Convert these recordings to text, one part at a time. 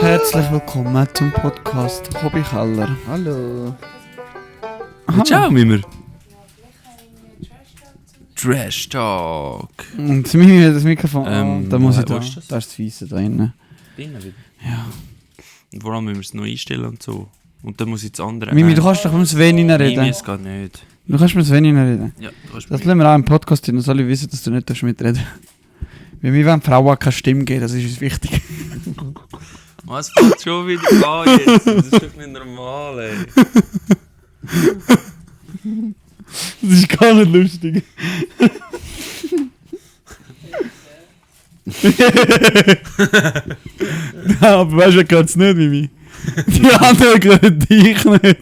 Herzlich willkommen zum Podcast Hobbykeller. Hallo. Ciao, Mimmer. Trash Talk. Und Mimi hat das Mikrofon. Da muss ich da. wo ist das? Da ist das Weisse da drinnen. Drinnen wieder. Ja. Und vor allem müssen wir es noch einstellen und so. Und dann muss ich das andere... Mimi, du kannst doch mit Sven reden. Mimi, es geht nicht. Du kannst mit Sven reden. Ja, du kannst Das lassen wir auch im Podcast hin, dass alle wissen, dass du nicht mitreden darfst. Weil wir wollen Frauen keine Stimme geben, das ist uns wichtig. Was fällt schon wieder an jetzt? Das ist doch nicht normal, ey. Das ist gar nicht lustig. Ja, aber weißt du, geht's nicht, Mimi. Die anderen hören dich nicht.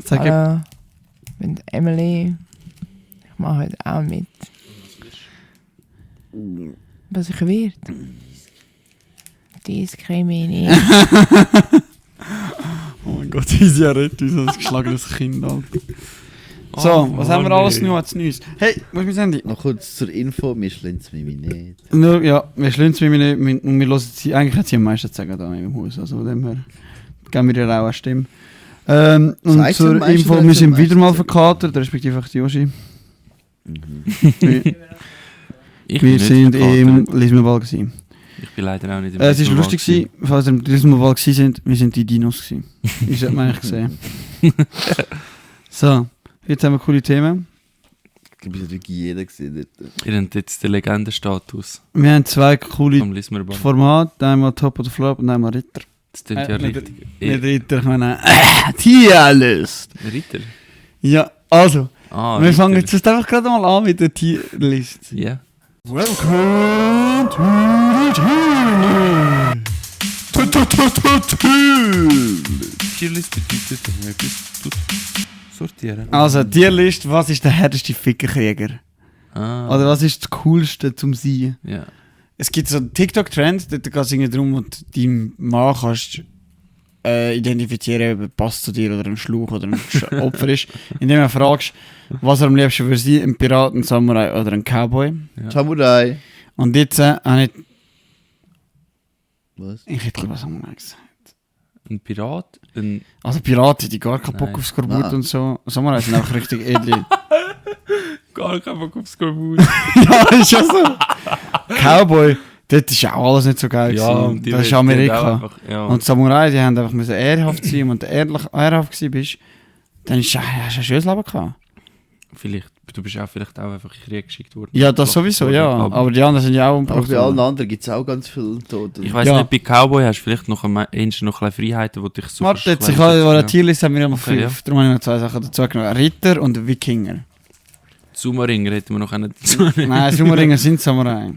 Sag ich. Hallo, ich bin Emily. Ich mache heute auch mit. Was ich wird? Diskriminiert. Oh mein Gott, Isia rettet uns als geschlagenes Kind, Alter. So, was haben wir alles noch als Neues? Hey, wo ist mein Handy? Noch kurz zur Info, wir schlänzen Mimi nicht. Nur, ja, wir schlünzen Mimi nicht und wir hören sie, eigentlich hat sie am meisten zu sagen da im Haus, also von dem her geben wir ihr auch eine Stimme. Und Sagt sie am zur meisten Info, oder wir hat sie sind am wieder meisten mal zu sagen? verkatert, respektive auch die Joshi. Ich bin Wir nicht sind im verkatert. Lismenwald gewesen. Ich bin leider auch nicht im Es war Lismenwald lustig gewesen, falls ihr im Lismenwald gewesen sind, wir sind die Dinos gewesen. Ich hätte man eigentlich gesehen. So, jetzt haben wir coole Themen. Ich glaube, es hat wirklich jeder gesehen dort. Ihr habt jetzt den Legendenstatus Wir haben zwei coole vom Lismerwald. Formate, einmal Top of the Flop und einmal Ritter. Das klingt ja nicht- richtig. Nicht Ritter, ich meine Tierlist. Ritter? Ja, also, Ah, wir Ritter. fangen jetzt einfach gerade mal an mit der Tierlist. Ja. Welcome to the Tierlist. Tierlist bedeutet, dass man etwas sortieren. Also, Tierlist, was ist der härteste Fickerkrieger? Ah. Oder was ist das Coolste zum Sein? Ja. Es gibt so einen TikTok-Trend, dort geht es irgendwie darum, und deinem Mann kannst identifizieren, ob er passt zu dir oder ein Schluch oder ein Opfer ist, indem du fragst, was er am liebsten für sie, ein Pirat, ein Samurai oder ein Cowboy. Ja. Samurai. Und jetzt habe Was? ich hätte lieber Samurai gesagt. Ein Pirat, ein... Also Piraten, die gar keinen Bock Nein. aufs Skorbut Nein. und so. Samurai sind einfach richtig edle. Gar kein Bock aufs Skorbut. Ja, ist ja so. Cowboy, dort ist auch alles nicht so geil gewesen. Das ist Amerika. Ja. Und Samurai, die haben einfach müssen ehrhaft sein. Und wenn du ehrhaft gewesen bist, dann hast du ein schönes Leben gehabt. Vielleicht, du bist auch vielleicht auch einfach in den Krieg geschickt worden. Ja, das sowieso, ja. Aber die anderen sind ja auch Auch umgebracht bei allen worden. anderen gibt es auch ganz viele Tote. Ich weiss Ja. nicht, bei Cowboy hast du vielleicht noch ein bisschen Freiheiten, die dich so Warte, jetzt, ich verschlechtern. habe eine Tierlist, haben wir immer Okay, 5. Darum habe ich noch 2 Sachen dazu genommen. Ritter und Wikinger. Summeringer hätten wir noch einen. Nein, Summeringer sind Samurai.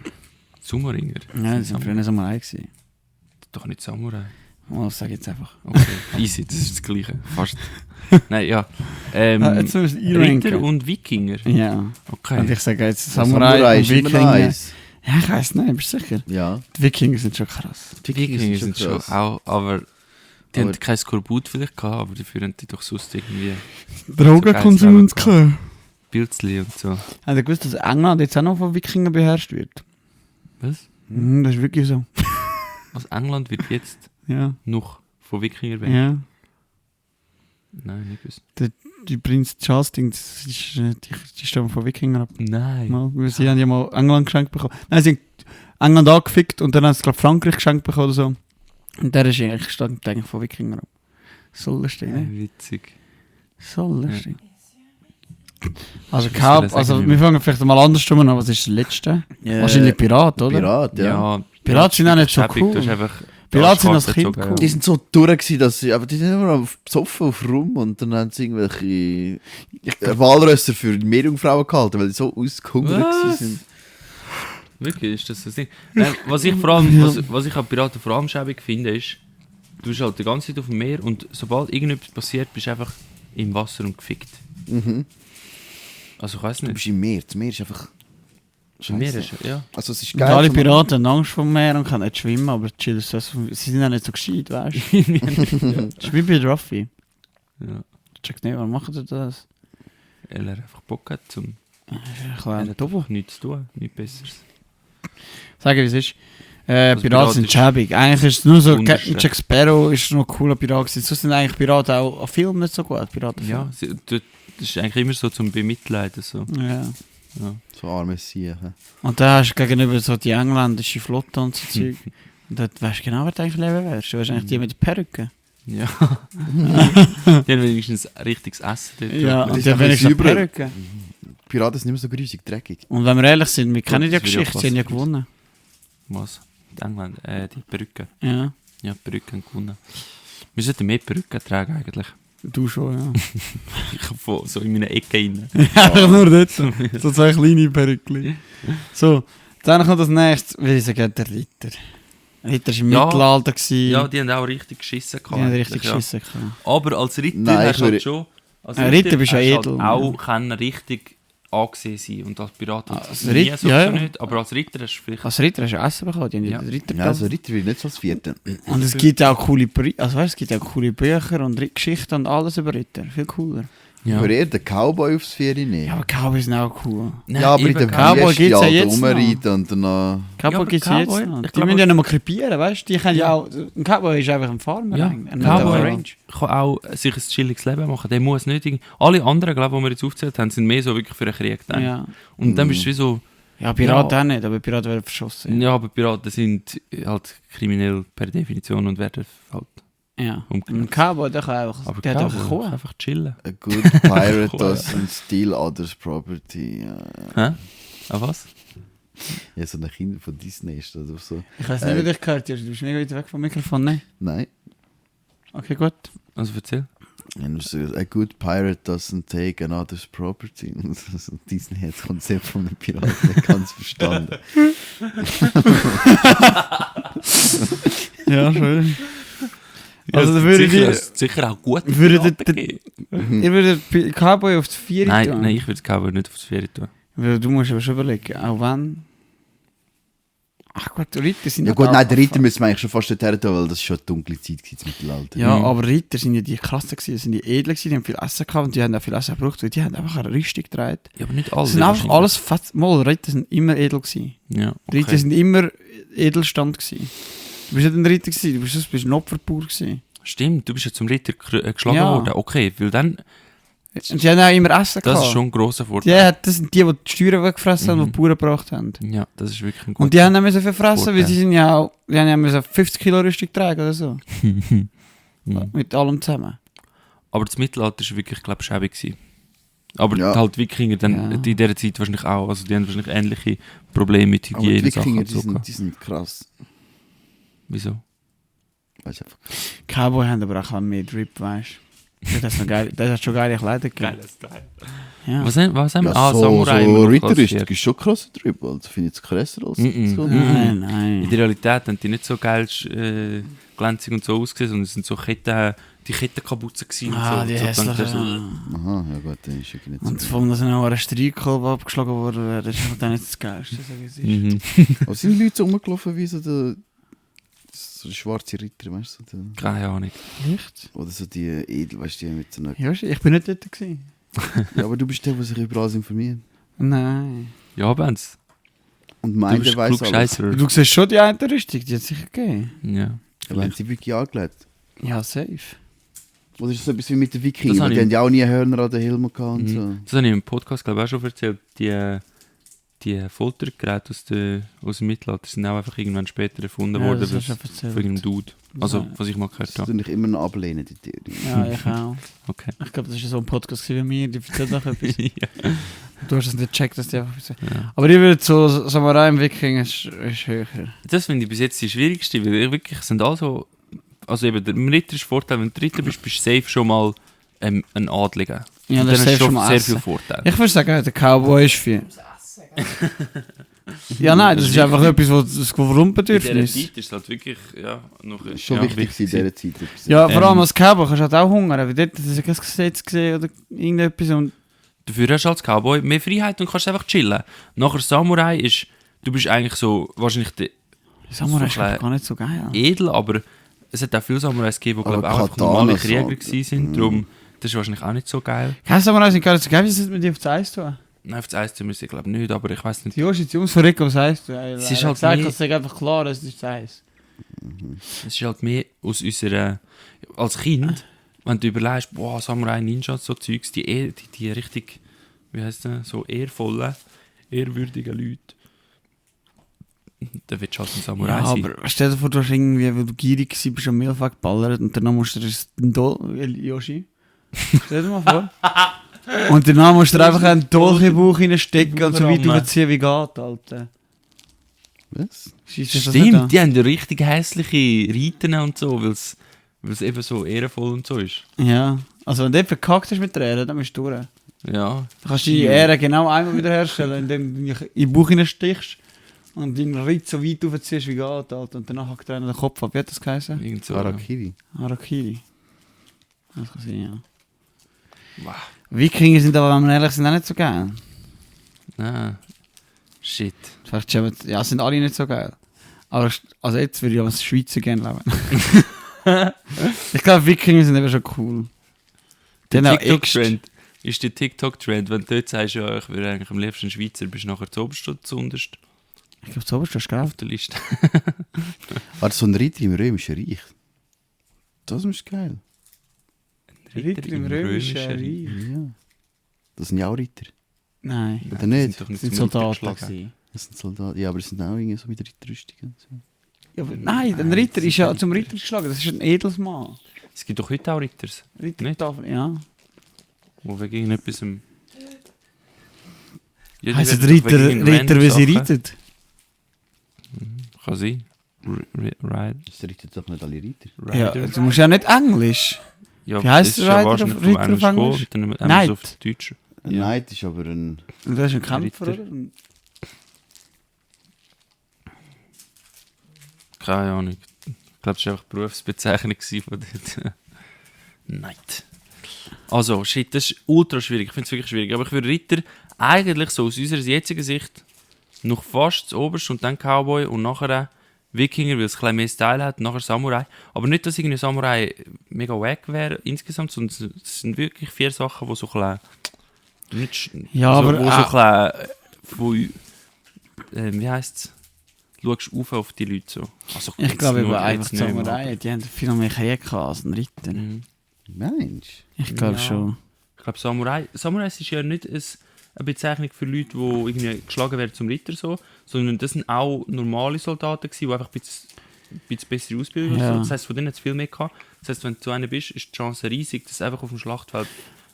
Summeringer? Ja, die sind früher Samurai gewesen. Doch nicht Samurai. Oh, das sage ich jetzt einfach. Okay, easy, das ist das Gleiche. Fast. Nein, ja. Jetzt müssen wir es Ritter einranken. und Wikinger. Ja. Okay. Und ich sage jetzt Samurai Samurai und ist immer Wikinger. nice. Ja, ich weiss nicht, bist du sicher? Ja. Die Wikinger sind schon krass. Die Wikinger sind schon krass. auch, aber die Aber- haben kein Skorbut vielleicht gehabt, aber dafür haben die doch sonst irgendwie Drogenkonsum ins Klar. Pilzli und so. Habt ihr gewusst, dass England jetzt auch noch von Wikingern beherrscht wird? Was? Das ist wirklich so. Also England wird jetzt Ja. noch von Wikinger werden? Ja. Nein, nicht gewusst. Die Prinz Charles, die stammen von Wikingern ab. Nein. Mal, weil sie haben ja mal England geschenkt bekommen. Nein, sie haben England angefickt und dann haben sie, glaube Frankreich geschenkt bekommen oder so. Und der ist eigentlich, stammt eigentlich von Wikingern ab. So lustig, ne? Witzig. So lustig. Also, Was willst du denn sagen, also Mimi? wir fangen vielleicht mal andersrum an. Was ist das letzte? Wahrscheinlich Pirat, oder? Pirat, ja. Piraten sind auch nicht so schäbig, cool. du hast einfach Piraten sind Arschkarte als Kind gezogen, cool. Die sind so durch gewesen, dass sie, aber die sind immer besoffen auf rum und dann haben sie irgendwelche Walrösser für Meerjungfrauen gehalten, weil die so ausgehungert Was? sind. Wirklich, ist das Ding? Nein, was ich vor allem, was ich an Piraten vor allem schäbig finde, ist, du bist halt die ganze Zeit auf dem Meer und sobald irgendetwas passiert, bist du einfach im Wasser und gefickt. Mhm. Also ich weiß Du nicht. bist im Meer, das Meer ist einfach... Im Meer Scheisse. ist, ja. Also es ist Und geil. alle zum- Piraten haben Angst vor dem Meer und können nicht schwimmen, aber chillen so. Sie sind auch nicht so gescheit, weißt du? Das ist wie bei Ruffy. Ja. Check nicht, warum machen die das? Weil er einfach Bock hat, zum... Ein Er kleiner hat Double. einfach nichts zu tun, nichts Besseres. Sag wie es ist. Also Piraten sind Pirat ist schäbig. Eigentlich ist es nur so, unterste. Captain Jack Sparrow ist noch ein cooler Pirat gewesen. Sonst sind eigentlich Piraten auch an Filmen nicht so gut. Ja, das ist eigentlich immer so zum Bemitleiden. So. Ja. Ja. So arme Siechen. Und da hast du gegenüber so die engländische Flotte und so Zeug. Und dort weißt du genau, wer du eigentlich leben wärst. Du wärst eigentlich die mit der Perücke. Ja. Die haben wenigstens richtiges Essen dort. Ja, das und ist dann ein bin ich so bisschen Perücke. Piraten sind nicht mehr so grusig, dreckig. Und wenn wir ehrlich sind, wir kennen ja das würde Geschichte, auch sie haben ja passen. gewonnen. Was? Die Engländer, die Perücke. Ja, Ja, die Perücke haben gewonnen. Wir sollten mehr Perücke tragen eigentlich. du schon, ja. Ich habe so in meiner Ecke rein. Einfach nur dort. So zwei kleine Perückchen. So, dann kommt das nächste, würde ich sagen, der Ritter. Ritter war im Ja. Mittelalter. Gewesen. Ja, die haben auch richtig geschissen die haben richtig eigentlich, ja. geschissen. gehabt. Aber als Ritter Nein, hast ich du halt würde- schon... Als Ritter bist ja hast du halt edel, auch ja. können richtig angesehen sein. Und als Pirat Als nie Ritter- so ja, ja. nicht. Aber als Ritter hast du vielleicht... Als Ritter hast du Essen bekommen, die haben Ja. den Ritter Ja, also gehabt. Ritter will nicht so als Vierte. Und es gibt auch coole also weißt, es gibt auch coole Bücher und Geschichten und alles über Ritter. Viel cooler. Ich würde eher den Cowboy aufs Vierte nehmen. Ja, aber Cowboys sind auch cool. Nein, Ja, aber in eben, der Cowboy Wüste gibt's ja halt jetzt noch. rumreiten und dann... Cowboy aber gibt es jetzt Cowboy, noch. ich Die glaube- müssen ja nicht mal krepieren, weißt du? Die können ja Ja. auch... Ein Cowboy ist einfach ein Farmer. Ja, eigentlich. Ein Cowboy Range. kann auch sich ein chilliges Leben machen. Der muss nicht... Alle anderen, glaube ich, die wir jetzt aufgezählt haben, sind mehr so wirklich für einen Krieg gedacht. Ja. Und dann bist du wie so... Ja, Piraten Ja. auch nicht, aber Piraten werden verschossen. Ja, aber Piraten sind halt kriminell per Definition und werden halt Ja. umgebracht. Ein Cowboy, der kann einfach... Aber der hat einfach Cowboy, Kuh. einfach chillen. A good pirate doesn't steal others' property. Ja, Hä? Ah, was? ja, so ein Kind von Disney ist das oder so. Ich weiß nicht, wie dich gehört hast. Du bist mega weit weg vom Mikrofon, ne? Nein. Okay, gut. Also erzähl. Und so, a good pirate doesn't take another's property. Also Disney hat das Konzept von einem Piraten nicht ganz verstanden. Ja, schön. Ja, Also, es würde sicher, die- es sicher auch gute würde Piraten die- geben. Ihr würdet Cowboy auf das 4 tun? Nein, ich würde das Cowboy nicht aufs Pferd tun. Weil du musst aber schon überlegen, auch wenn... Ach gut, Ritter sind Ja halt gut, auch- nein, der Ritter müssen wir eigentlich schon fast dorthin tun, weil das schon eine dunkle Zeit war im Mittelalter. Ja, Mhm. aber Ritter sind ja die krassen gewesen, das sind die edlen gewesen, die haben viel Essen gehabt und die haben auch viel Essen gebraucht, weil die haben einfach eine Rüstung getragen. Ja, aber nicht alle. Das sind einfach wahrscheinlich. alles fett... Mal, Ritter sind immer edel gewesen. Ja, Ritter okay. sind immer Edelstand gewesen. Du bist nicht ein Ritter gewesen, du bist ein Opferbauer gewesen. Stimmt, du bist ja zum Ritter geschlagen Ja. worden. Okay, weil dann... Und die haben auch immer Essen Das gehabt. ist schon ein grosser Vorteil. Ja, das sind die Steuern weggefressen haben, die Mhm. die Bauern gebracht haben. Ja, das ist wirklich ein Und die haben dann müssen verfressen, weil Vorteil. die sind ja auch, die haben ja müssen 50 Kilo Rüstung tragen oder so. Mhm. Mit allem zusammen. Aber das Mittelalter war wirklich, glaube ich, schäbig gewesen. Aber Ja. halt Wikinger dann Ja. in dieser Zeit wahrscheinlich auch. Also die haben wahrscheinlich ähnliche Probleme mit Aber die Hygiene. Wikinger, und so gehabt. die sind krass. Wieso? Weißt du, einfach. Cowboy haben aber auch mehr Drip, weißt du. Das hat schon geile Kleider gegeben. Ja. Was haben wir? Ja, Ah, so, Samurai. so immer noch Ritter ist, klassifiziert. ist schon krass drüber. Also finde ich es krasser als Mhm. so. Nein, In nein. der Realität haben die nicht so geil glänzig und so ausgesehen, sondern es sind so die Kettenkapuzen gewesen. Ah, und die so. So denkt er hässlichen. Aha, ja gut, dann ist irgendwie nicht Und so. von dass noch ein Streitkolb abgeschlagen wurde, das ist halt auch nicht das Geilste. Sag ich, es ist. Mhm. Aber sind Leute so rumgelaufen wie so der schwarze Ritter, weißt du? So Keine Ahnung. Echt? oder so die Edel, weißt du, die mit so einer. Ja, ich bin nicht dort gewesen. Ja, aber du bist der, der sich überall informiert. Nein. Ja, Benz. Und Du meint, bist er weiß alles. Klugscheisser. Du siehst schon die eine Rüstung, die hat es sicher gegeben. Ja. Aber haben sie wirklich angelegt? Ja, safe. Oder ist das so etwas wie mit den Das Wikingern? habe Die ich- haben ja auch nie Hörner an den Helmen gehabt und Mhm. so. Das habe ich im Podcast, glaube ich, auch schon erzählt. Die Foltergeräte aus dem Mittelalter sind auch einfach irgendwann später erfunden Ja, worden das hast du von erzählt. irgendeinem Dude. Also, Ja. was ich mal gehört Das habe. tue ich immer noch ablehnen, die Theorie. Ja, ich auch. Okay. Ich glaube, das war so ein Podcast wie mir, die erzählt auch etwas. ja. Du hast es nicht gecheckt, dass die einfach so... Ja. Aber ich würde so Samurai im Wiking ist höher. Das finde ich bis jetzt die schwierigste, weil ich wirklich sind also eben der Ritter ist Vorteil, wenn du Ritter bist, bist du safe schon mal ein Adliger. Ja, Und das ist dann hast safe du schon mal sehr Essen. viel Vorteil. Ich würde sagen, der Cowboy ist viel. Ja, nein, das ist einfach etwas, was das Grundbedürfnis. Zeit ist es halt wirklich noch Das ist schon wichtig in dieser Zeit. Ja, vor allem Ähm, als Cowboy kannst du halt auch hungern, weil dort hast du kein Gesetz gesehen oder irgendetwas und... Dafür hast du als Cowboy mehr Freiheit und kannst einfach chillen. Nachher Samurai ist, du bist eigentlich so wahrscheinlich der Samurai ist so glaub ich, gar nicht so geil. edel, aber es hat auch viele Samurais gegeben, die Aber glaube ich auch einfach Katana normale so. Krieger gewesen sind. Darum Das ist wahrscheinlich auch nicht so geil. Kannst du aber auch nicht gar nicht so geil, wie es mit dir auf das Eis tun? Nein, auf das Eis müssen ich glaube nicht, aber ich weiß nicht. Die Joshi, die Jungs von Rico, was heisst du? Es ist halt gesagt, mehr- es ist einfach klar, es ist das Eis. Es ist halt mehr aus unserer... Als Kind, wenn du überlegst, boah, Samurai Ninja, so Zeugs, die richtig, wie heisst das, so ehrvollen, ehrwürdigen Leute. Da willst du halt ein Samurai Ja, sein. aber stell dir vor, du hast irgendwie, weil du gierig warst, bist du am Mehlfach geballert und danach musst du dir einen Yoshi. Stell dir mal vor. Und danach musst du dir einfach einen Dolch in den Bauch reinstecken und so weit Rammen. aufziehen wie geht, Alter. Was? Scheisst dir das nicht an? Stimmt, die haben ja richtig hässliche Reiten und so, weil es eben so ehrenvoll und so ist. Ja. Also wenn du verkackt hast mit der Ehre, dann bist du durch. Ja. Du kannst die Ehre genau einmal wiederherstellen, indem du dich in den Bauch reinstichst und deinen Ritt so weit aufziehst wie geht, Alter. Und danach hackt einer den Kopf ab. Wie hat das geheißen? Irgend so. Harakiri. Harakiri. Das kann sein, ja. Wow. Wikinger sind aber, wenn wir ehrlich sind, auch nicht so geil. Nein. Shit. Vielleicht schon, ja, sind alle nicht so geil. Aber also jetzt würde ich als Schweizer gerne leben. Ich glaube, Wikinger sind eben schon cool. Der Die haben auch TikTok-Trend ist der TikTok-Trend, wenn du dort sagst, ja, ich wäre eigentlich am liebsten Schweizer, bist du nachher zuoberst oder zuunterst Ich glaube, zuoberst hast du auf gekauft. der Liste. War das so ein Ritter im Römischen Reich? Das ist geil. Ritter im Römischen Reich. Ja. Das sind ja auch Ritter. Nein, Oder Die nicht? sind doch nicht das sind zum Mund Soldaten. geschlagen. gewesen. Das sind Soldaten. Ja, aber das sind auch irgendwie so mit Ritterrüstungen. So. Ja, aber nein, ein Ritter ist ja zum Ritter geschlagen. Das ist ein Edelsmann. Es gibt doch heute auch Ritters, Rittertafel, ja. wo wegen etwas... Ja, die Heißt werden doch Ritter, wegen Ritter, wie sie random reiten? Sachen- Kann sein. Ride. Das richtet doch nicht alle Ritter. Ja, Rider. du musst ja nicht Englisch. Ja, Wie heisst das ist der ja Rider wahrscheinlich auf- vom Ritter auf Englisch gekommen, Englisch? dann haben wir Knight. es auf Deutsch. Ein Ja. Knight ist aber ein... Und du hast einen Kämpfer, Ritter. oder? Keine Ahnung. Ich glaube, das war einfach die Berufsbezeichnung von dort. Knight. Also, shit, das ist ultra schwierig. Ich finde es wirklich schwierig. Aber ich würde Ritter eigentlich so aus unserer jetzigen Sicht noch fast das Oberste und dann Cowboy und nachher Wikinger, weil es ein bisschen mehr Style hat, und nachher Samurai. Aber nicht, dass irgendwie Samurai mega wack wäre insgesamt, sondern es sind wirklich 4 Sachen, die so ein bisschen... Nicht, Ja, also, aber wo so ein bisschen... wie heisst es? Schaust du auf die Leute so. Also, Ich jetzt glaube nur- eben einfach jetzt nicht mehr, Samurai, die haben viel mehr Krieg gehabt als ein Ritter. Mhm. Mensch. Ich glaube Ja. schon. Ich glaube, Samurai ist ja nicht eine Bezeichnung für Leute, die irgendwie geschlagen werden zum Ritter, so, sondern das sind auch normale Soldaten, gewesen, die einfach ein bisschen bessere Ausbildung Ja. haben. Das heisst, von denen hat es viel mehr gehabt. Das heisst, wenn du so einer bist, ist die Chance riesig, dass du einfach auf dem Schlachtfeld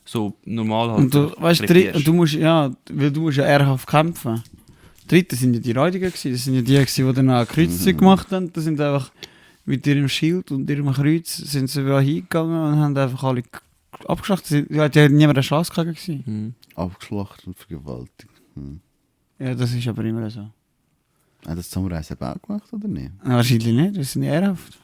so normal halt... Und du, weißt, präparierst. du musst ja, weil du musst ja ehrhaft kämpfen. Die Dritten sind ja die Räudiger gewesen. Das sind ja die gewesen, die dann auch Kreuzzüge gemacht haben. Das sind einfach mit ihrem Schild und ihrem Kreuz sind sie überall hingegangen und haben einfach alle abgeschlachtet. Ja, die hatten niemand eine Chance gehabt gewesen. Mhm. Abgeschlachtet und vergewaltigt. Ja, das ist aber immer so. Hat das Samurai selber auch gemacht oder nicht? Wahrscheinlich nicht, das sind ja ehrhaft.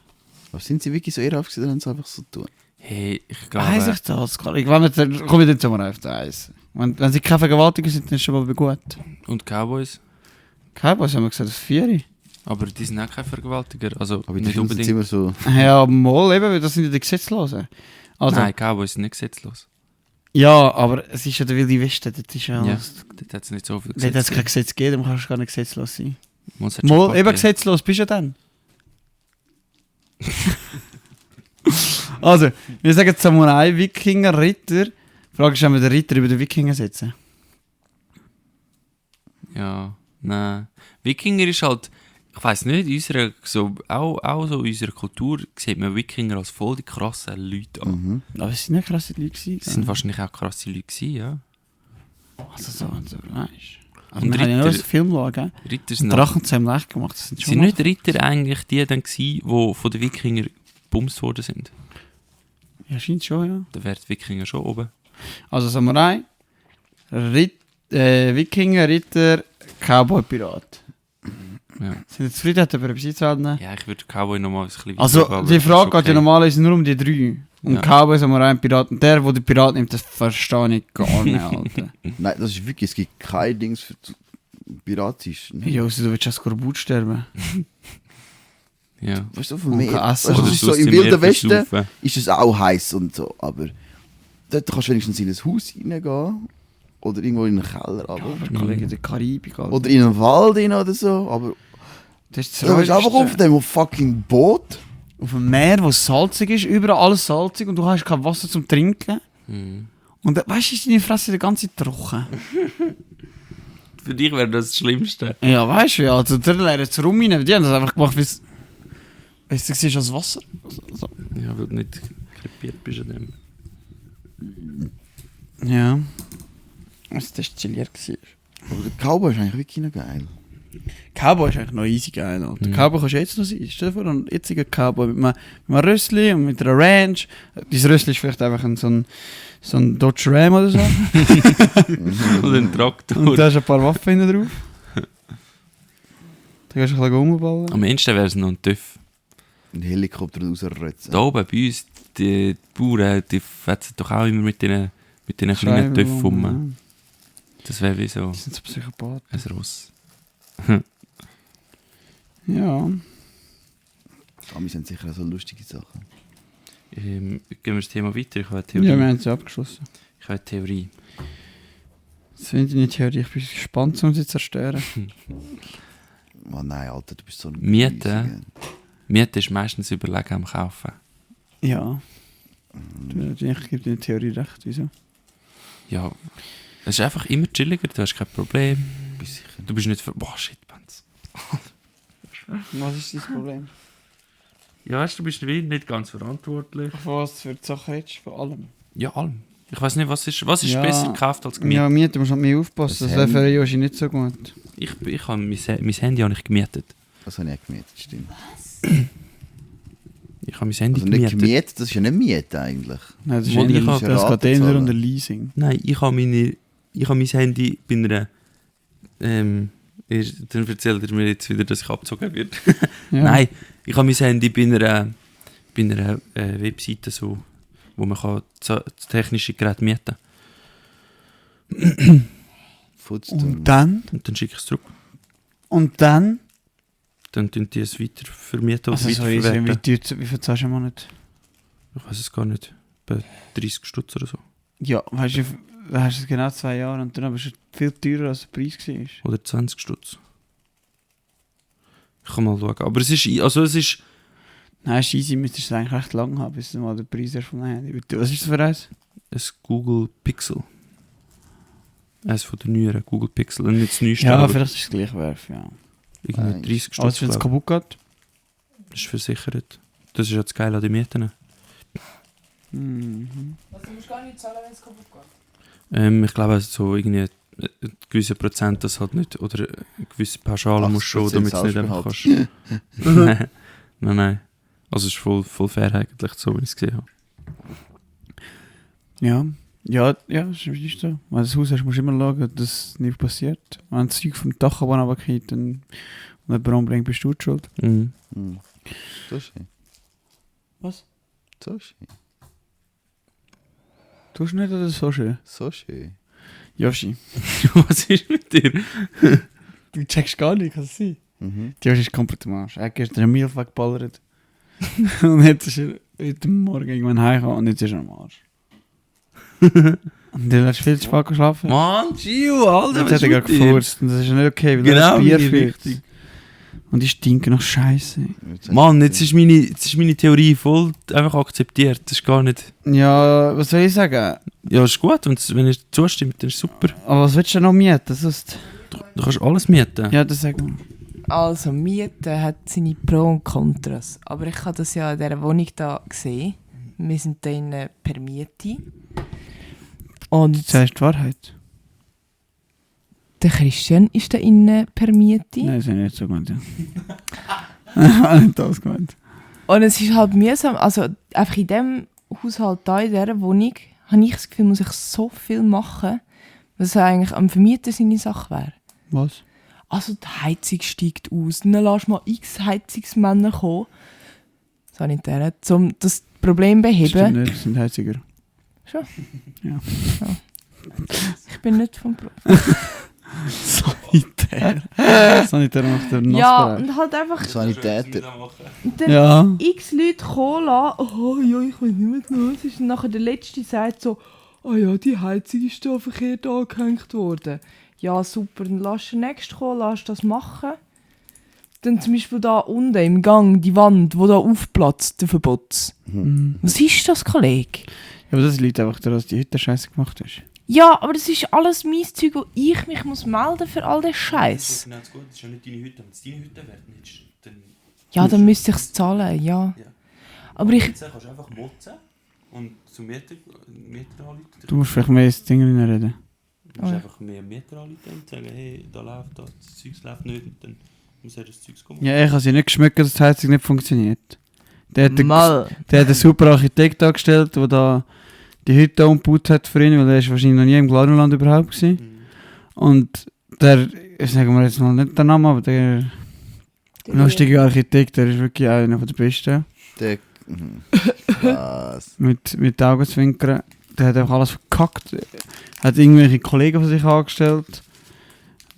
Aber sind sie wirklich so ehrhaft gewesen, oder haben sie einfach so tun? Hey, ich glaube... Weiss ich das? Komme ich dann zum auf das Eis. Wenn sie keine Vergewaltiger sind, dann ist es schon mal gut. Und Cowboys? Cowboys haben wir gesagt, das 4. Aber die sind auch keine Vergewaltiger, also Aber die nicht sind unbedingt. immer so... Ja, mal eben, weil das sind ja die Gesetzlosen. Also, Nein, Cowboys sind nicht gesetzlos. ja, aber es ist ja der Wilde Westen, das ist ja... Ja, alles- dort hat es nicht so viel Wenn es Gesetze. kein Gesetz gibt, dann kannst du gar nicht gesetzlos sein. Es hat schon Mal, Gott eben gegeben. gesetzlos bist du ja dann. Also, wir sagen Samurai, Wikinger, Ritter. Die Frage ist, ob wir den Ritter über den Wikinger setzen. Ja, nein. Wikinger ist halt, ich weiss nicht, in unserer, so, auch so in unserer Kultur sieht man Wikinger als voll die krassen Leute an. Mhm. Aber es sind nicht krasse Leute gewesen. Das sind wahrscheinlich auch krasse Leute gewesen, ja. Also so, weißt du. Also Und wir haben ja nur Ritter- einen Film schauen, gell? Ritter sind, Drachen zu einem leicht gemacht, das sind schon sind mal- nicht Ritter eigentlich die dann gewesen, die von den Wikinger gebumst worden sind? Ja, scheint schon, ja. Da wären die Wikinger schon oben. Also Samurai, Wikinger, Ritter, Cowboy, Pirat. Ja, Sind ihr zufrieden, hat jemand etwas einzuwenden? ja ich würde Cowboy nochmal ein bisschen Also, weiter, aber die das ist Frage geht ja okay. normalerweise nur um die 3. Um Ja. Cowboy, Samurai und Piraten. Der den Pirat nimmt, das verstehe ich gar nicht, Alter. Nein, das ist wirklich... Es gibt kein Dings für... Piratisch. Ne? Ja, also du willst als Skorbut sterben. Ja. Weißt du, von Und mir... kein Weißt Essen. du, Oder das ist du so aus im dem Wilden Meer Westen versaufen. ist es auch heiß und so, aber... dort kannst du wenigstens in ein Haus reingehen. Oder irgendwo in einen Keller. Aber. Kollege, in der Karibik. Alter. Oder in einen Wald rein oder so. Aber Das ist du bist einfach auf dem fucking Boot. auf einem Meer, wo es salzig ist, überall alles salzig und du hast kein Wasser zum Trinken. Mhm. Und weißt du, ist deine Fresse die ganze Zeit trocken. Für dich wäre das Schlimmste. Ja, weißt du, ja, also der lernt es rum rein. Die haben das einfach gemacht, wie es siehst als Wasser. Also, Ja, weil du nicht krepiert bist an dem. ja. Was destilliert war. Aber der Cowboy ist eigentlich wirklich noch geil. Cowboy ist eigentlich noch easy geil, Alter. Mhm. Cowboy kannst du jetzt noch sein. Stell dir vor, ein jetziger Cowboy mit einem Rössli und mit einer Ranch. Dein Rössli ist vielleicht einfach so ein Dodge Ram oder so. Oder ein Traktor. Und da hast ein paar Waffen hinten drauf. Da kannst du ein bisschen rumballen. Am ehesten wäre es noch ein TÜV. Ein Helikopter rausrötzen. Da oben bei uns, die Bauern, die fetzen doch auch immer mit diesen kleinen Scheiben TÜV rum. ja. Das wäre wie so Die sind so Psychopathen. ein Ross. Ja. Aber wir sind sicher auch so lustige Sachen. Gehen wir das Thema weiter? Ich habe eine Ja, Theorie. wir haben es ja abgeschlossen. Ich habe eine Theorie. Das finde ich nicht Theorie. Ich bin gespannt, um sie zu zerstören. Oh nein, Alter, du bist so ein Miete? Gemüse, Miete ist meistens überlegen am Kaufen. Ja. Ich gebe dir eine Theorie recht. Wieso? Ja, es ist einfach immer chilliger, du hast kein Problem. gell? Bist sicher. Du bist nicht boah, shit, Benz. Was ist dein Problem? Ja, weißt du, bist nicht ganz verantwortlich. Von was für die Sache redest du? Von allem? Ja, allem. Ich weiß nicht, was ist Ja. besser gekauft als gemietet? Ja, Miete musst du halt mehr aufpassen. Das Das wäre für Handy. dich wahrscheinlich nicht so gut. Ich habe mein Handy habe ich gemietet. Das habe ich auch gemietet, stimmt. Ich habe mein Handy Also nicht gemietet. gemietet, das ist ja nicht Miete eigentlich. Nein, das ist Wo eher ich habe- das geht eher unter Leasing. Nein, ich habe mein Handy bei einer... dann erzählt er mir jetzt wieder, dass ich abgezogen werde. Ja. Nein, ich habe mein Handy bei einer Webseite, so, wo man kann technische Geräte mieten Futzturm. Und dann? und dann schicke ich es zurück. Und dann? Dann tun die es weiter vermieten und Also so easy. weiterverwerten. Wie viel zahlst du im Monat? Ich weiß es gar nicht. Bei 30 Stutz oder so. Ja, weißt du, du hast es genau 2 Jahre und dann bist du viel teurer als der Preis war. Oder 20 Stutz. Ich kann mal schauen. Aber es ist... Nein, ist easy, müsstest du es eigentlich recht lang haben, bis du mal den Preis hast vom Handy. Was ist das für eins? ein Google Pixel. Eines von den neueren Google Pixel. Und nicht das neueste, Ja, aber vielleicht ist es gleich werf, ja. irgendwie Nein. 30 Also Stutz. wenn es glaub kaputt geht? ich. Ist versichert. Das ist ja das Geile an den Mieten. Mhm. Also du musst gar nicht zahlen, wenn es kaputt geht. Ich glaube, so irgendwie ein gewisser Prozent das halt nicht, oder eine gewisse Pauschale musst du schon, damit es nicht einfach kannst. Nein. Also es ist voll fair eigentlich, so wie ich es gesehen habe. Ja, das ist so. Wenn du das Haus hast, musst du immer schauen, dass es nicht passiert. Wenn das Zeug vom Dach runterfällt und jemand umbringt, bist du die schuld. Mhm. Hm. So schön. Was? So schön. Tust du nicht oder so schön? So schön. Joshi. Was ist mit dir? Du checkst gar nicht, kann es sein? Mhm. Die Joshi ist komplett am Arsch. Er hat gestern einen Milch weggeballert. Und jetzt ist er heute Morgen irgendwann heimgekommen und jetzt ist er am Arsch. Und dann hast du viel zu spät geschlafen. Mann, Gio, Alter, Jetzt hat er gerade gefurzt und das ist ja nicht okay, weil Genau, er das Bier in die führt. Richtung. Und ich stinke nach Scheiße. Mann, jetzt ist meine Theorie voll einfach akzeptiert. Das ist gar nicht... Ja, was soll ich sagen? Ja, ist gut, wenn ihr zustimmt, dann ist super. Aber was willst du denn noch mieten? Sonst... Du kannst alles mieten. Ja, das sagen wir. Also, Mieten hat seine Pro und Kontras. Aber ich habe das ja in dieser Wohnung da gesehen. Wir sind da innen per Miete. Und Du sagst die Wahrheit. der Christian ist da innen per Miete. Nein, das habe ich nicht so gemeint, ja. Ich habe nicht das gemeint. Und es ist halt mühsam. Also, einfach in diesem Haushalt da, in dieser Wohnung, habe ich das Gefühl, muss ich so viel machen, was eigentlich am Vermieter seine Sache wäre. Was? Also die Heizung steigt aus, dann lässt mal x Heizungsmänner kommen, Sanitäre, um das Problem zu Stimmt beheben. nicht, das sind Heiziger. Schon? Ja. Ich bin nicht vom Pro. Sanitär. Sanitär macht der Ja, Nassbereich. und halt einfach Sanitäter. und dann Ja. x Leute kommen lassen, oh ja, ich weiß nicht mehr, was es ist. Und nachher der Letzte sagt so, oh ja, die Heizung ist da verkehrt angehängt worden. Ja, super, dann lass den nächsten kommen, lass das machen. Dann zum Beispiel da unten im Gang, die Wand, die da aufplatzt, der Verbotz. Was ist das, Kollege? Ja, aber das liegt einfach daran, dass die Hütte scheiße gemacht ist. Ja, aber das ist alles mein Zeug, wo ich mich muss melden für all den Das Scheiß. ist genau das Gute, das ist ja nicht deine Hütte. Wenn es deine Hütte wäre, dann Ja, dann müsste ich es zahlen, ja. Ja. Aber ich... Jetzt kannst du einfach motzen und zum Mieter anrufen. Du musst vielleicht mehr ins Ding reinreden. Du musst einfach mehr Mieter anrufen und sagen, hey, da läuft das Zeug läuft nicht. Und dann muss er das Zeug kommen. Ja, ich habe sie nicht geschmeckt, dass die Heizung nicht funktioniert. Der hat Mal. einen super Architekt angestellt, der da die Hütte umgebaut hat für ihn, weil er ist wahrscheinlich noch nie im Glanerland überhaupt gewesen. Und der, ich sage mal jetzt mal nicht den Namen, aber der lustige Architekt, der ist wirklich einer der besten. Der... Was? Mit Augenzwinkern. Der hat einfach alles verkackt. Hat irgendwelche Kollegen von sich angestellt.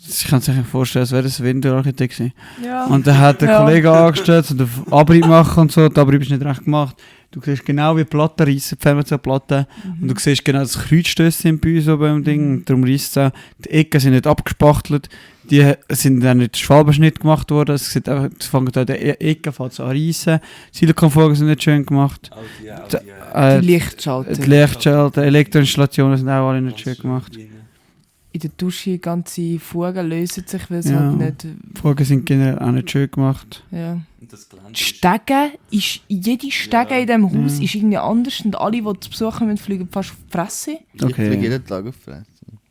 Ich kann sich nicht vorstellen, als wäre das ein Winterarchitekt gewesen. Ja. Und dann hat der Ja. Kollege angestellt und den Abrieb machen und so. Der Abrieb ist nicht recht gemacht. Du siehst genau, wie die Platten reissen, die Fernsehplatten. Und du siehst genau, dass Kreuzstöße sind bei uns so beim Ding. Und darum reißt es auch. Die Ecken sind nicht abgespachtelt. Die sind dann nicht Schwalbenschnitt gemacht worden. Es sieht einfach, es fängt an der Ecke an zu reissen. Silikonfolgen sind nicht schön gemacht. Die Lichtschalter. Die Lichtschalter, Elektroinstallationen sind auch alle nicht schön gemacht. In der Dusche ganze Fugen lösen sich, weil es Ja. halt nicht... Die Folgen sind generell auch nicht schön gemacht. Ja. Und das Gelände Die Stege ist... Jede Stege in diesem Haus ist irgendwie anders und alle, die zu Besuch kommen, fliegen fast auf die Fresse. Ich fliege Okay. jeden Tag auf Fresse.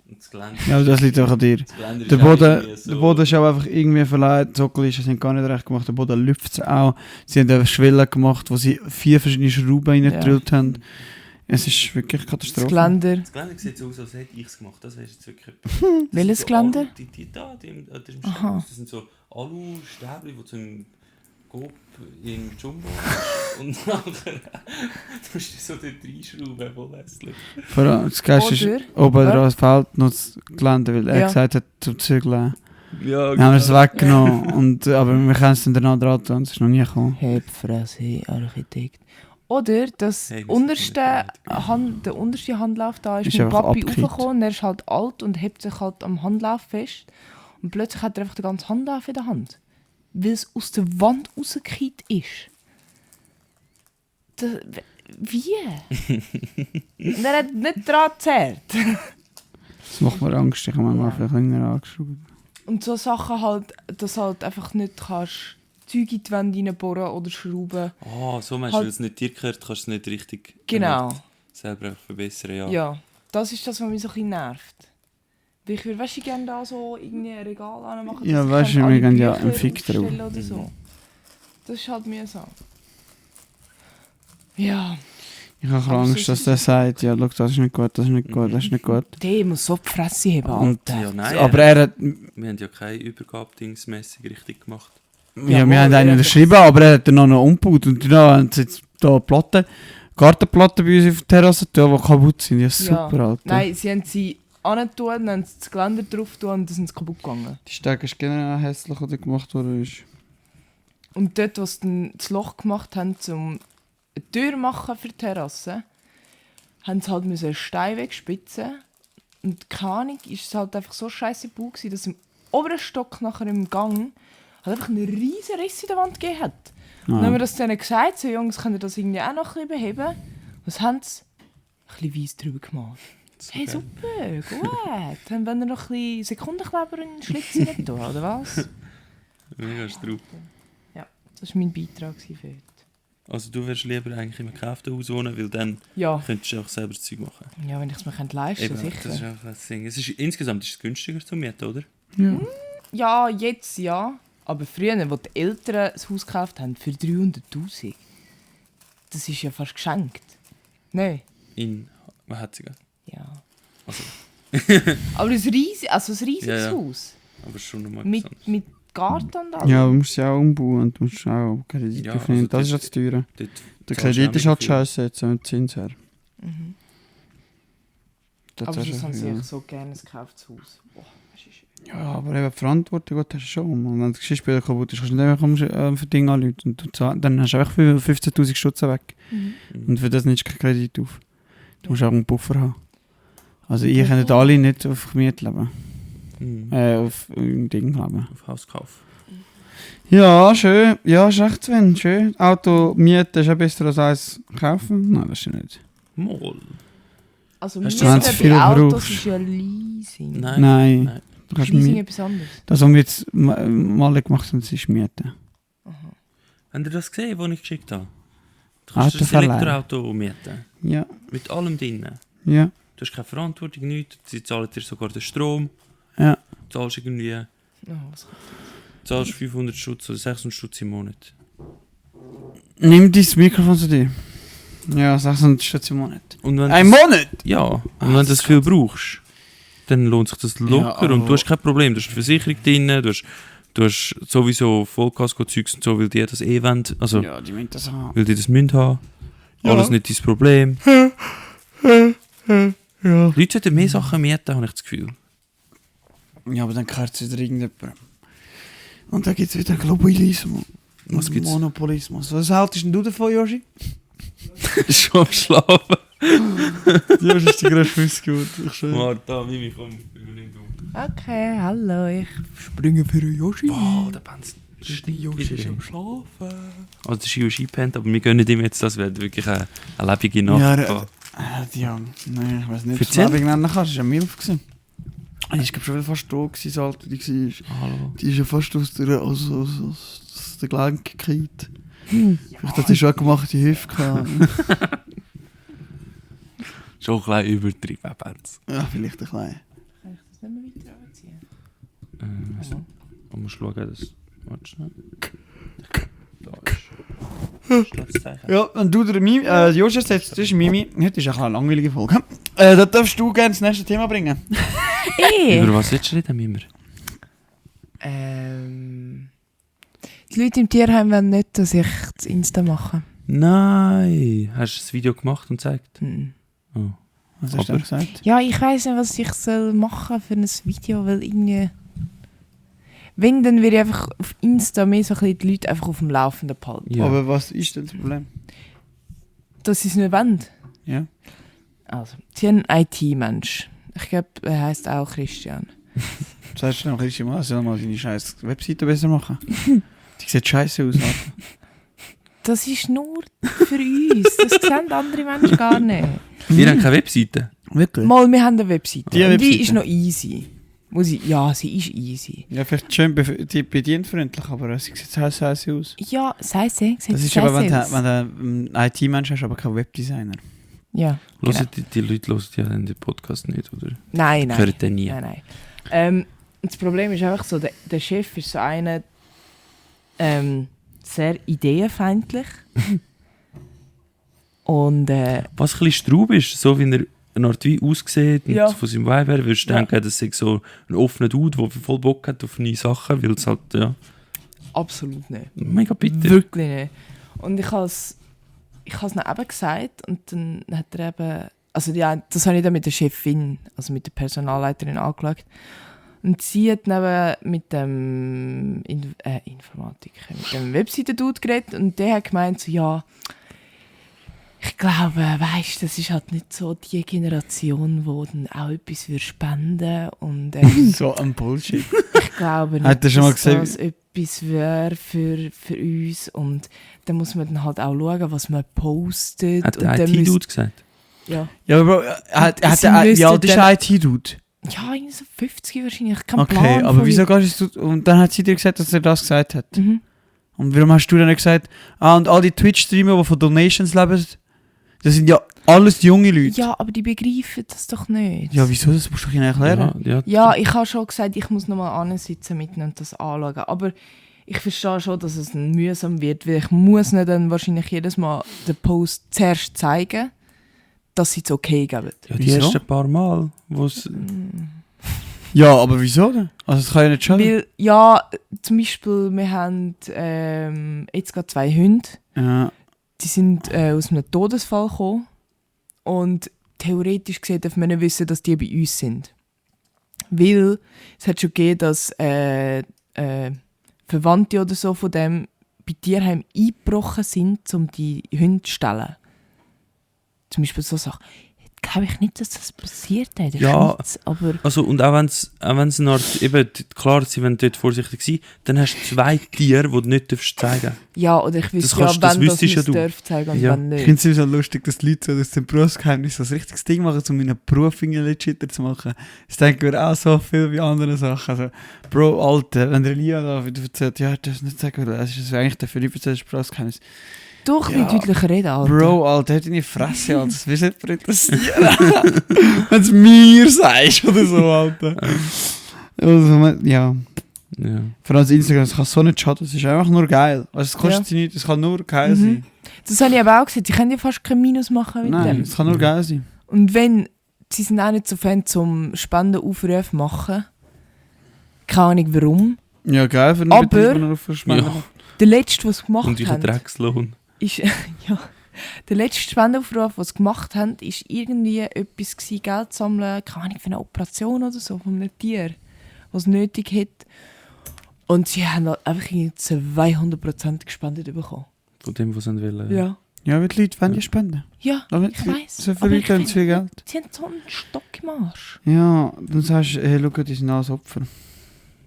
Und das Gelände Ja, aber das liegt auch an dir. das Gelände Der ist auch Boden, irgendwie so- der Boden ist auch einfach irgendwie verleiht. Die Sockelisten sind gar nicht recht gemacht. Der Boden lüpft auch. Sie haben eine Schwelle gemacht, wo sie 4 verschiedene Schrauben reingedrillt haben. Es ist wirklich Das Katastrophe. Geländer. Das Gelände sieht so aus, als hätte ich es gemacht. Das wäre jetzt wirklich... Welches so Geländer? Alu- Die da, die im Aha. Steinhaus, das sind so Alu-Stäbchen, die zum Coop im Jumbo und nachher tust du so dort reinschrauben, voll hässlich. Vor allem, das Geilste ist, Oder? oben dran fehlt noch das Gelände, weil er Ja. gesagt hat, zum Zügeln. Ja, Wir haben es weggenommen. Und, aber wir können es dann danach dran tun. Es ist noch nie gekommen. Hebfresse, Architekt. Oder das Hey, wir sind nicht bereit. der unterste Handlauf da ist Ist mit einfach Papi abgekippt. raufgekommen. Er ist halt alt und hebt sich halt am Handlauf fest. Und plötzlich hat er einfach den ganzen Handlauf in der Hand. Weil es aus der Wand rausgekippt ist. Wie? Und er hat nicht dran gezerrt. Das macht mir Angst. Ich habe mir mal vielleicht länger angeschaut. Und so Sachen halt, dass halt einfach nicht kannst Zeug in die Wände reinbohren oder schrauben. Ah, so meinst du, Halt- weil es nicht dir gehört, kannst du es nicht richtig Genau. selber einfach verbessern. Ja. Ja, das ist das, was mich so ein bisschen nervt. Weil ich würde weißt du, gerne da so irgendwie ein Regal anmachen. Ja, dass ich weißt du, kann wir alle gehen ja Bücher einen Fick drauf. aufstellen Oder so. Das ist halt mühsam. Ja, Ich habe Aber Angst, so dass ist der es. sagt, ja, schau, das ist nicht gut, das ist nicht gut, das ist nicht gut. der muss so die Fresse haben, Und- Alter. Ja, nein, Aber er hat... wir haben ja keine Übergabe-Dingsmässig richtig gemacht. Ja, Ja, wir haben wohl, einen ja, unterschrieben, aber er hat dann noch umgebaut. Und dann haben sie jetzt da Platten, Gartenplatten bei uns auf der Terrasse, die kaputt sind. Ja, super, Alter. Nein, sie haben sie angetan, dann haben sie das Geländer drauf getan und dann sind sie kaputt gegangen. Die Stege ist generell hässlich, die gemacht worden ist. Und dort, wo sie dann das Loch gemacht haben, um eine Tür machen für die Terrasse, haben sie halt einen Stein wegspitzen. Und keine Ahnung, ist es halt einfach so scheiße Bau gewesen, dass im oberen Stock nachher im Gang halt einfach einen riesen Riss in der Wand gegeben hat. Und dann haben wir das denen gesagt, so Jungs, könnt ihr das irgendwie auch noch ein bisschen beheben? Was haben sie? Ein bisschen weiss drüber gemacht. Hey, super, gut. Dann wollen wir noch ein bisschen Sekundenkleber in den Schlitz rein tun, oder was? Mega drauf. Ja, das war mein Beitrag für heute. Also du wärst lieber eigentlich im gekauften Haus wohnen, weil dann Ja, könntest du auch selber das Zeug machen. ja wenn ich es mir leisten Eben, könnte, das ist sicher. einfach das Ding. Insgesamt ist es günstiger zu mieten, oder? Ja. Ja, jetzt ja. Aber früher, als die Eltern das Haus gekauft haben, für 300'000. Das ist ja fast geschenkt. Nein. In Hatzigen. Ja. Also, Aber ein riesiges Ja, ja. Haus. aber schon nochmal Mit, besonders. mit Garten und alles. Ja, du musst sie auch umbauen und du musst auch Kredit Ja, aufnehmen. also Das ist dort- ja das Teure. Dort Der zahlst du Kredit auch ist halt mega viel. scheiße jetzt, mit Zins her. Mhm. Das Aber ist sonst haben sie ja. sich so gerne ein gekauftes Haus. Boah, das ist schön. Ja, aber eben die Verantwortung gut, hast du schon. Und wenn das Geschirrspüler kaputt ist, kannst du nicht einfach für Dinge anrufen. Und dann hast du einfach 15'000 Stutz weg. Mhm. Und für das nimmst du keinen Kredit auf. Du musst auch einen Puffer haben. Also ihr könnt alle nicht auf Miete leben. Auf ein Ding leben. Auf Hauskauf. Ja, schön. Ja, ist echt Sven, schön. Auto mieten ist ja besser als eins kaufen. Nein, das ist nicht. Moll. Also Hast Miete du- wenn's viel bei Autos brauchst. ist ja Leasing. Nein. Nein. Du kannst Leasing mi- etwas anderes. das, was wir jetzt mal gemacht haben, das ist Mieten. Habt ihr das gesehen, was ich geschickt habe? Du kannst das Autoverleih. Elektroauto mieten. Ja, Mit allem drinnen. ja, Du hast keine Verantwortung, nichts. Sie zahlen dir sogar den Strom. ja. Du zahlst irgendwie... Oh, was Du zahlst 500 Stutz oder 600 Stutz im Monat. Nimm dein Mikrofon zu dir. Ja, 600 Stutz im Monat. Und wenn Ein das- Monat? Ja, und wenn du das viel brauchst, dann lohnt sich das locker aber- und du hast kein Problem. Du hast eine Versicherung drin, du hast sowieso Vollkasko-Zeugs und so, weil die das wollen. Also, Ja, die müssen das haben. weil die das müssen haben. Ja. Alles nicht dein Problem. Ja. Leute sollten mehr Sachen mieten, habe ich das Gefühl. Ja, aber dann gehört es wieder irgendjemand. Und dann gibt es wieder Globalismus. Was gibt's? Monopolismus. Was haltest denn du davon, Joshi? Schon am Schlafen. Joshi ist der grösste Missgut. Ich schwöre. Martha, Mimi, komm, übernimm du. Okay, hallo, ich springe für einen Yoshi. Boah, der Benz. Yoshi ist am Schlafen. Also der Ski ist eingepennt, aber wir gönnen ihm jetzt, das wird wirklich eine lebige Nacht. Ja, ja, nein, ich weiß nicht, was Erzähl. du Werbung nennen kannst. Es war eine Milf. Die war schon wieder fast tot, so alt wie die war. Hallo. Die ist ja fast aus der Gelenk gekriegt. Vielleicht hat sie schon eine gemachte Hüfte gehabt. Schon ein bisschen übertrieben, Benz. Ja, vielleicht ein klein. Kann ich das nicht mehr weiter anziehen? Man muss schauen, dass... Warte schnell. Da ist... Schlagzeichen. Ja, wenn du der Mimi, Joshi sagt, das ist Mimi. Heute ist eine langweilige Folge. Da darfst du gerne das nächste Thema bringen. Über was willst du reden, Mimmer? Die Leute im Tierheim wollen nicht, dass ich das Insta mache. Nein! Hast du das Video gemacht und gezeigt? Hm. Oh. Was hast du Aber- denn gesagt? Ja, ich weiss nicht, was ich soll machen für ein Video, weil irgendwie... Wenn, dann würde ich einfach auf Insta mehr so ein bisschen die Leute einfach auf dem Laufenden behalten. Ja. Aber was ist denn das Problem? Dass sie es nicht wollen. Ja. Also, sie haben einen IT-Mensch. Ich glaube, er heisst auch Christian. Sagst du noch, Christian, mal, soll mal deine scheiß Webseite besser machen? Die sieht scheiße aus. Alter. Das ist nur für uns. Das sehen andere Menschen gar nicht. Wir haben keine Webseite. Wirklich? Mal, wir haben eine Webseite. Die Und Webseite? die ist noch easy. Ja, sie ist easy. Ja, vielleicht schön die bedienfreundlich, aber sie sieht scheiße aus. Ja, sei sie. Das ist aber, wenn du einen IT-Mensch hast, aber kein Webdesigner. Ja, genau. Hören die Leute hören ja den Podcast nicht, oder? Nein. Hören den nie. Nein. Das Problem ist einfach so, der Chef ist so einer sehr ideenfeindlich. Und Was ein bisschen Straub ist, so wie er eine Art wie aussieht und Ja. von seinem Vibe her, würdest du Ja. denken, das ist so ein offener Dude, der voll Bock hat auf neue Sachen, weil es halt, ja, absolut nicht. mega bitter. Wirklich nicht. Und ich habe es ihm eben gesagt und dann hat er eben, also ja, das habe ich dann mit der Chefin, also mit der Personalleiterin angeschaut. Und sie hat dann eben mit dem Informatiker, mit dem Webseiten-Dude geredet und der hat gemeint so, ja, ich glaube, weißt, das ist halt nicht so die Generation, die dann auch etwas für spenden und So ein Bullshit. ich glaube nicht, Hat er schon mal dass gesehen, das etwas wäre für uns. Und dann muss man dann halt auch schauen, was man postet. Hat und der dann IT-Dude gesagt? ja. Ja, aber Bro, Sie müssten ja, das ist dann- ein IT-Dude. Ja, irgendwie so 50 wahrscheinlich. Kein Okay, Plan aber von wieso gehst du... Und dann hat sie dir gesagt, dass er das gesagt hat. Mhm. Und warum hast du dann nicht gesagt, und all die Twitch-Streamer, die von Donations leben, das sind ja alles junge Leute. Ja, aber die begreifen das doch nicht. Ja, wieso? Das musst du doch ihnen erklären. Ja, ich habe schon gesagt, ich muss nochmal ansitzen mit ihnen und das anschauen. Aber ich verstehe schon, dass es mühsam wird, weil ich muss nicht dann wahrscheinlich jedes Mal den Post zuerst zeigen, dass sie es okay geben. Ja, die Wieso? ersten paar Mal, wo's... Ja, aber wieso denn? Also das kann ja nicht schaden. Weil, ja, zum Beispiel, wir haben jetzt gerade 2 Hunde. Ja. Die sind aus einem Todesfall gekommen. Und theoretisch gesehen darf man nicht wissen, dass die bei uns sind. Weil es hat schon gegeben, dass Verwandte oder so von dem bei Tierheim eingebrochen sind, um die Hunde zu stellen. Zum Beispiel so Sachen. glaube ich nicht, dass das passiert hat in der Ja. Schweiz, aber Also, und auch wenn's eine Art, eben, klar, sie wollen dort vorsichtig sein, dann hast du 2 Tiere, die du nicht zeigen darfst. ja, oder ich wüsste ja, kannst- das wenn das wüsstest ja nicht du. darf zeigen und Ja. wenn Ich nicht. finde es sowieso lustig, dass die Leute so aus dem Berufsgeheimnis so ein richtiges Ding machen, um meinen Beruf legitter zu machen. Das denken wir auch so viel wie andere Sachen. Also, Bro, Alter, wenn der Lia da wieder erzählt, ja, du darfst nicht sagen, es ist eigentlich dafür überzeugt, das Berufsgeheimnis. Doch, Ja. wie deutlicher reden, Alter. Bro, Alter, halt deine Fresse, Alter, das wirst du nicht interessieren. Wenn es mir sagst oder so, Alter. Also, ja. Ja. Vor allem das Instagram, das kann so nicht schaden, es ist einfach nur geil. Also, es kostet Ja. sie nicht, es kann nur geil Mhm. sein. Das habe ich aber auch gesagt, sie können ja fast kein Minus machen mit Nein, dem. es kann nur geil sein. Und wenn, sie sind auch nicht so Fan zum Spendenaufrufe machen. Keine Ahnung warum. Ja, geil für den Aber- Betrieb, wenn er aufspenden Ja. Der letzte, was sie gemacht Und ich haben, Dreckslohn. ist, ja, der letzte Spendenaufruf, den sie gemacht haben, ist irgendwie etwas gewesen, Geld sammeln, keine Ahnung, für eine Operation oder so, von einem Tier, was es nötig hat. Und sie haben halt einfach irgendwie 200% gespendet bekommen. Von dem, was sie wollen. Ja. Ja, weil die Leute wollen die spenden. Ja, Damit ich weiss. So aber viele ich Leute haben zu viel finde, Geld. sie haben so einen Stock im Arsch. Ja, dann sagst du, hey, schau, die sind alles Opfer.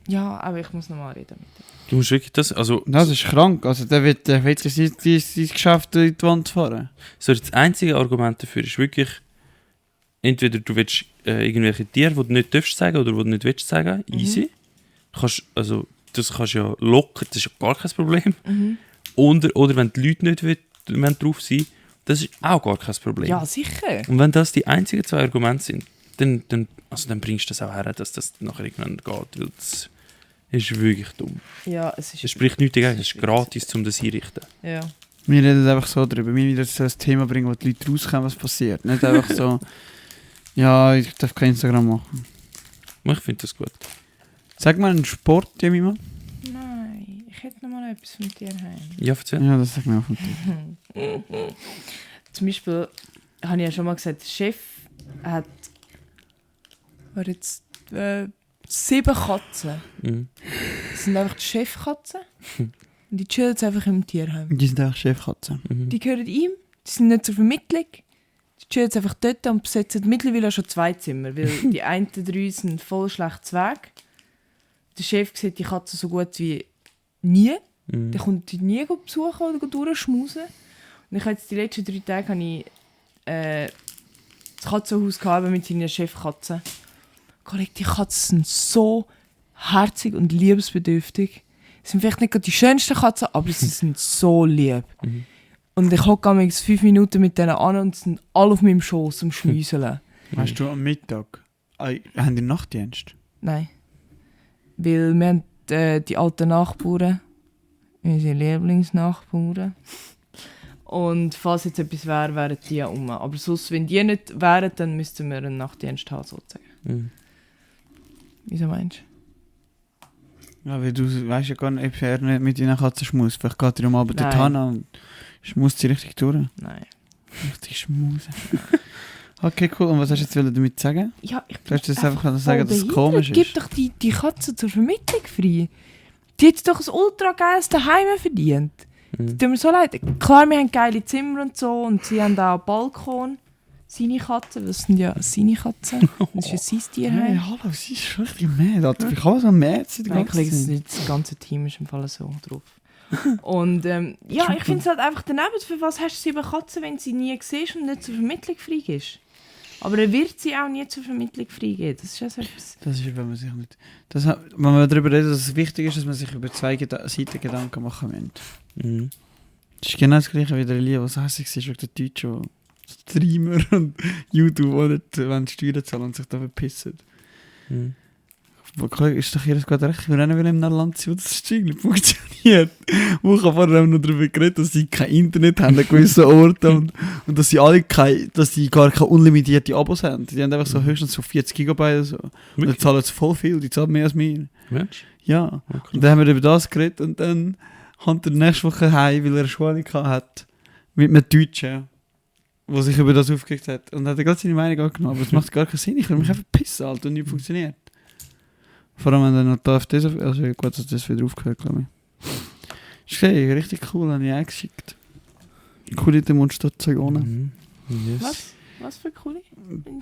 Ja, aber ich muss nochmal reden mit ihm. Du musst wirklich das, also, Das ist krank. Also, der wird sein Geschäft in die Wand fahren. so das einzige Argument dafür ist wirklich, entweder du willst irgendwelche Tiere, die du nicht darfst sagen oder die du nicht willst sagen, easy. Also, das kannst du ja locker, das ist ja gar kein Problem. Mhm. Oder wenn die Leute nicht wollen drauf sind, das ist auch gar kein Problem. Ja, sicher. Und wenn das die einzigen 2 Argumente sind, dann bringst du das auch her, dass das nachher irgendwann geht, weil das ist wirklich dumm. Ja, es ist... Es spricht nichts dagegen, es ist gratis, um das einrichten. Ja. Wir reden einfach so drüber. Wir wieder so ein Thema bringen, wo die Leute rauskommen, was passiert. Nicht einfach so, ja, ich darf kein Instagram machen. Ich finde das gut. Sag mal einen Sport, Jemima. Nein, ich hätte noch mal etwas von dir heim. Ja, erzähl. Ja, das sag mir auch von dir. Zum Beispiel, habe ich ja schon mal gesagt, der Chef hat... War jetzt... 7 Katzen. Mhm. Das sind einfach die Chefkatzen. Und die chillen jetzt einfach im Tierheim. Die sind auch Chefkatzen. Mhm. Die gehören ihm, die sind nicht zur Vermittlung. Die chillen jetzt einfach dort und besetzen mittlerweile schon 2 Zimmer, weil die einen 3 sind voll schlecht Weg. Der Chef sieht die Katze so gut wie nie. Mhm. Der kommt die nie besuchen oder durchschmusen. Und ich habe jetzt die letzten 3 Tage habe ich, das Katzenhaus gehabt mit seinen Chefkatzen. Kollege, die Katzen sind so herzig und liebesbedürftig. Sie sind vielleicht nicht gerade die schönsten Katzen, aber sie sind so lieb. Mhm. Und ich hocke manchmal 5 Minuten mit denen an und sie sind alle auf meinem Schoß am Schmüseln. Weißt du, am Mittag haben die Nachtdienst? Nein. Weil wir haben die alten Nachbarn, unsere Lieblingsnachbarn. Und falls jetzt etwas wäre, wären die ja um. Aber sonst, wenn die nicht wären, dann müssten wir einen Nachtdienst haben, sozusagen. Mhm. Wieso meinst Ja, weil du weißt ja gar nicht, ob er nicht mit deiner Katze schmust. Vielleicht geht er am Abend Nein. dorthin und schmust sie richtig durch. du? Nein. Richtig schmusen. Okay, cool. Und was hast du jetzt damit sagen? Ja, ich Du hast jetzt einfach einfach sagen, dass es komisch Gib ist. doch die Katze zur Vermittlung frei. Die hat doch ein ultra geiles Daheim verdient. Mhm. Tut mir so leid. Klar, wir haben geile Zimmer und so und sie haben auch einen Balkon. Seine Katzen, das sind ja seine Katzen. Das ist ja sein Hey, Tierheim. hallo, sie ist richtig mad, Alter. Wie kann man so mad sein? die ganze Eigentlich ist Zeit? nicht das ganze Team ist im Fall so drauf. Und ja, ich finde es halt einfach daneben, für was hast du 7 Katzen, wenn sie nie siehst und nicht zur Vermittlung frei ist. Aber er wird sie auch nie zur Vermittlung freigeben. Das ist ja so etwas... Das ist, wenn man sich nicht... wenn man darüber redet, dass es wichtig ist, dass man sich über 2 Seiten Gedanken machen muss. Mhm. Das ist genau das gleiche wie der Elia, was hässlich ist, wegen der Deutschen, die Streamer und YouTuber, die wollen Steuern zahlen und sich da verpissen. Mhm. Ist doch jedes gerade recht. Wir wollen in einem Land sein, wo das Stück funktioniert. Wochen vorher haben wir noch darüber geredet, dass sie kein Internet haben an gewissen Orten und dass sie alle dass sie gar keine unlimitierte Abos haben. Die haben einfach so höchstens so 40 Gigabyte oder so. Und die Wirklich? zahlen jetzt voll viel, die zahlen mehr als wir. Mensch? Ja. Okay. Und dann haben wir über das geredet und dann kommt er nächste Woche heim, weil er eine Schule hat mit einem Deutschen, der sich über das aufgeregt hat. Und hat er gerade seine Meinung angenommen. Aber es macht gar keinen Sinn. Ich will mich einfach pissen, Alter, und nicht funktioniert. Vor allem, wenn er noch darf, also gut, dass das wieder aufgehört, glaube ich. Ist richtig cool, habe ich eingeschickt. Coole Demonstrationen. Mhm. Yes. Was? Was für coole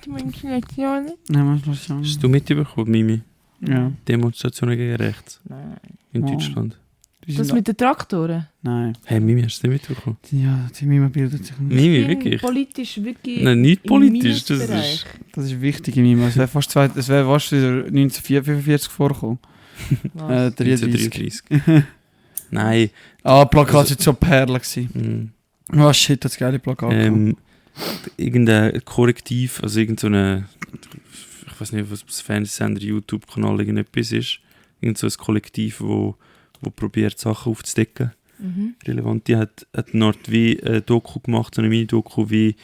Demonstrationen? Nein, was sagen? Hast du mitbekommen, Mimi? Ja. Demonstrationen gegen rechts Nein. in Oh. Deutschland. Die Das sind mit den Traktoren? Nein. Hey, Mimi, hast du das nicht mitbekommen? Ja, die Mima bildet sich nicht. Mimi, Ich bin wirklich? politisch wirklich Nein, nicht im politisch. Das Minusbereich. ist... Das ist wichtig in Mima. Es wäre fast wieder 1945 vorgekommen. Was? 1933. Nein. Plakat sind so Perlen gewesen. Oh shit, das geile Plakat. Irgendein Korrektiv, also irgend so eine, ich weiß nicht, was das Fernsehsender, YouTube-Kanal irgendetwas ist, irgend so ein Kollektiv, wo probiert Sachen aufzudecken, relevant. Die hat eine Art wie eine Doku gemacht, so eine Mini-Doku wie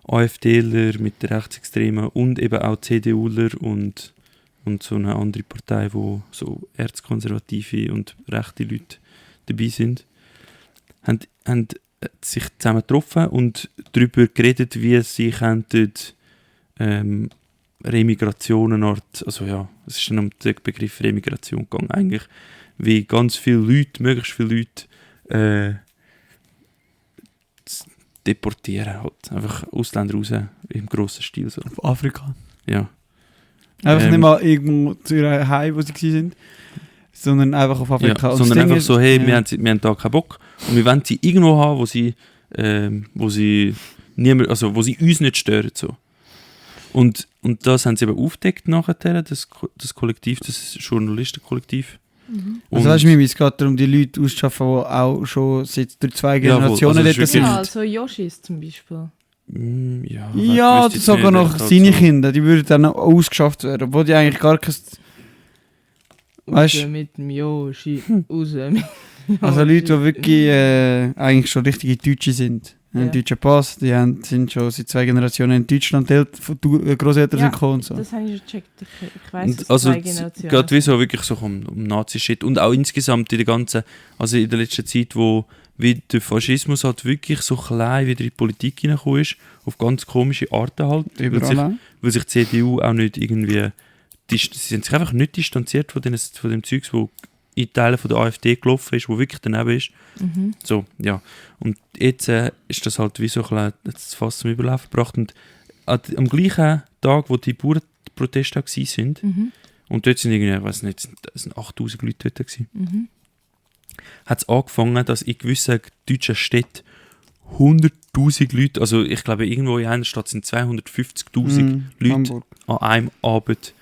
AfDler mit der Rechtsextremen und eben auch CDUler und so eine andere Partei, wo so erzkonservative und rechte Leute dabei sind, haben sich zusammen getroffen und darüber geredet, wie sie könnten Remigration eine Art, also ja, es ist dann um den Begriff Remigration gegangen, eigentlich, wie ganz viele Leute, möglichst viele Leute zu deportieren, halt. Einfach Ausländer raus, im grossen Stil so. Auf Afrika. Ja. Einfach nicht mal irgendwo zu ihrer Heim, wo sie waren, sondern einfach auf Afrika. Ja, Und sondern das Ding einfach ist- so, hey, ja. wir haben da keinen Bock und wir wollen sie irgendwo haben, wo sie niemand, also wo sie uns nicht stören. So. Und das haben sie eben aufgedeckt nachher, das Kollektiv, das Journalistenkollektiv. Also weißt du, Mimi, es geht darum, die Leute auszuschaffen, die auch schon seit 2 Jawohl, Generationen also das dort ist sind. wirklich- Ja, so Yoshis zum Beispiel. Ja, Ja, ich wüsste jetzt sogar nicht, noch halt seine so. Kinder, die würden dann auch ausgeschafft werden, obwohl die eigentlich gar kein... Weißt Raus du? mit dem Yoshi. Raus mit dem Also Yoshi. Leute, die wirklich eigentlich schon richtige Deutsche sind. Einen Ja. deutschen Pass, sind schon seit 2 Generationen in Deutschland, die Großeltern Ja, sind gekommen und so. Das habe ich schon gecheckt. Ich weiss, Und dass also 2 es Generationen. geht wie so wirklich so um Nazi-Shit und auch insgesamt in der ganzen, also in der letzten Zeit, wo wie der Faschismus halt wirklich so klein wieder in die Politik hineingekommen ist, auf ganz komische Arten halt, Überall auch. weil sich die CDU auch nicht irgendwie, sie sind sich einfach nicht distanziert von dem Zeugs, wo in Teilen von der AfD gelaufen ist, wo wirklich daneben ist. Mhm. So, ja. Und jetzt ist das halt wie so ein bisschen das Fass zum Überlaufen gebracht. Und am gleichen Tag, wo die Bauernproteste waren, Mhm. und dort sind irgendwie, ich weiß nicht, es sind 8000 Leute dort gewesen, Mhm. hat es angefangen, dass in gewissen deutschen Städten 100'000 Leute, also ich glaube irgendwo in einer Stadt sind 250'000 Leute Hamburg. an einem Abend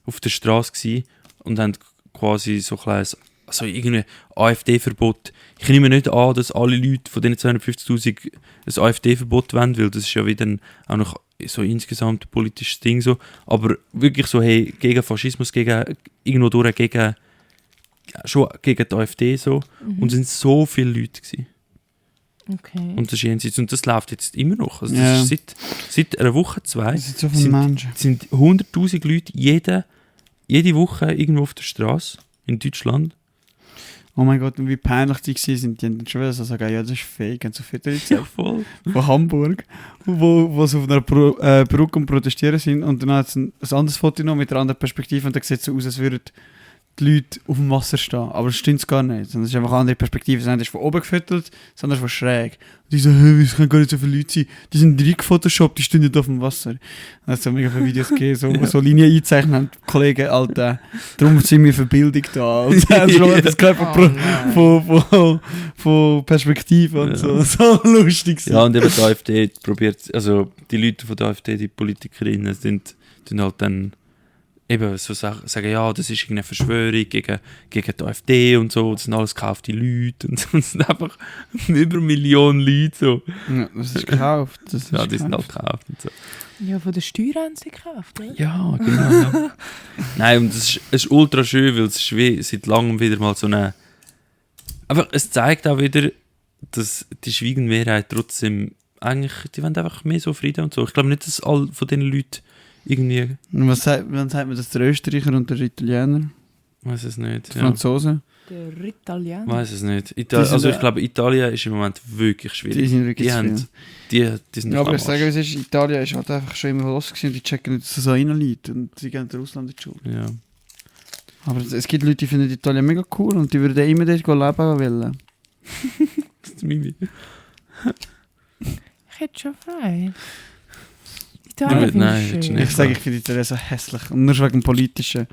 auf der Straße gewesen und haben quasi so ein kleines, also irgendwie AfD-Verbot. Ich nehme nicht an, dass alle Leute von diesen 250'000 ein AfD-Verbot wollen, weil das ist ja wieder auch noch so insgesamt ein politisches Ding so, aber wirklich so, hey, gegen Faschismus, irgendwo durch, schon gegen die AfD so, und es sind so viele Leute gewesen. Okay. Und das ist jenseits, und das läuft jetzt immer noch. Also das Ja. ist seit einer Woche, 2, Das sind so viele Menschen. sind 100'000 Leute jede Woche irgendwo auf der Straße in Deutschland. Oh mein Gott, und wie peinlich die gewesen sind. Die haben dann schon wieder so sagen, ja, das ist fake. Und so viele Leute voll. von Hamburg, wo sie auf einer Brücke am Protestieren sind. Und dann hat es ein anderes Foto noch mit einer anderen Perspektive und dann sieht es so aus, als würden die Leute auf dem Wasser stehen. Aber das stimmt gar nicht. Sondern es ist einfach eine andere Perspektive. Das eine ist von oben gefüttert, das andere ist von schräg. Und die so, hey, es können gar nicht so viele Leute sein. Die sind reingefotoshoppt, die stehen nicht auf dem Wasser. Und es hat so mega viele Videos gegeben, so, wo so Linien eingezeichnet haben. Kollegen, Alter, darum sind wir für Bildung da. Und sie haben schon das gehört von Perspektive und Ja. so. So lustig. Ja, und eben die AfD probiert, also die Leute von der AfD, die Politikerinnen, sind halt dann eben so sagen, ja, das ist irgendeine Verschwörung gegen die AfD und so, das sind alles gekaufte Leute und so, es sind einfach über 1 Million Leute so. Ja, das ist gekauft. Das ist Ja, die sind gekauft. halt gekauft und so. Ja, von der Steuer haben sie gekauft, oder? Ja, genau. Ja. Nein, und es ist ultra schön, weil es ist wie seit langem wieder mal so eine... Aber es zeigt auch wieder, dass die schweigende Mehrheit trotzdem eigentlich, die wollen einfach mehr so Frieden und so. Ich glaube nicht, dass alle von diesen Leuten irgendwie... Und wann sagt man das, der Österreicher und der Italiener? Weiß es nicht. Die Ja. Franzosen? Der Italiener. Weiß es nicht. Die sind Also ich da- glaube, Italien ist im Moment wirklich Die schwierig. sind wirklich Die zu haben... viel. Die sind Ja, aber am ich sage, Arsch. es ist, Italien ist halt einfach schon immer los gewesen und die checken nicht, dass es so reinliegt und sie gehen der Russland in die Schuld. Ja. Aber es gibt Leute, die finden Italien mega cool und die würden immer dort leben wollen. Das ist Mimi. Ich hätte schon frei. Ja, Italien finde nein, ich hättest du schön. nicht. Ich sage, ich finde Italien so hässlich. Und nur schon wegen dem Politischen.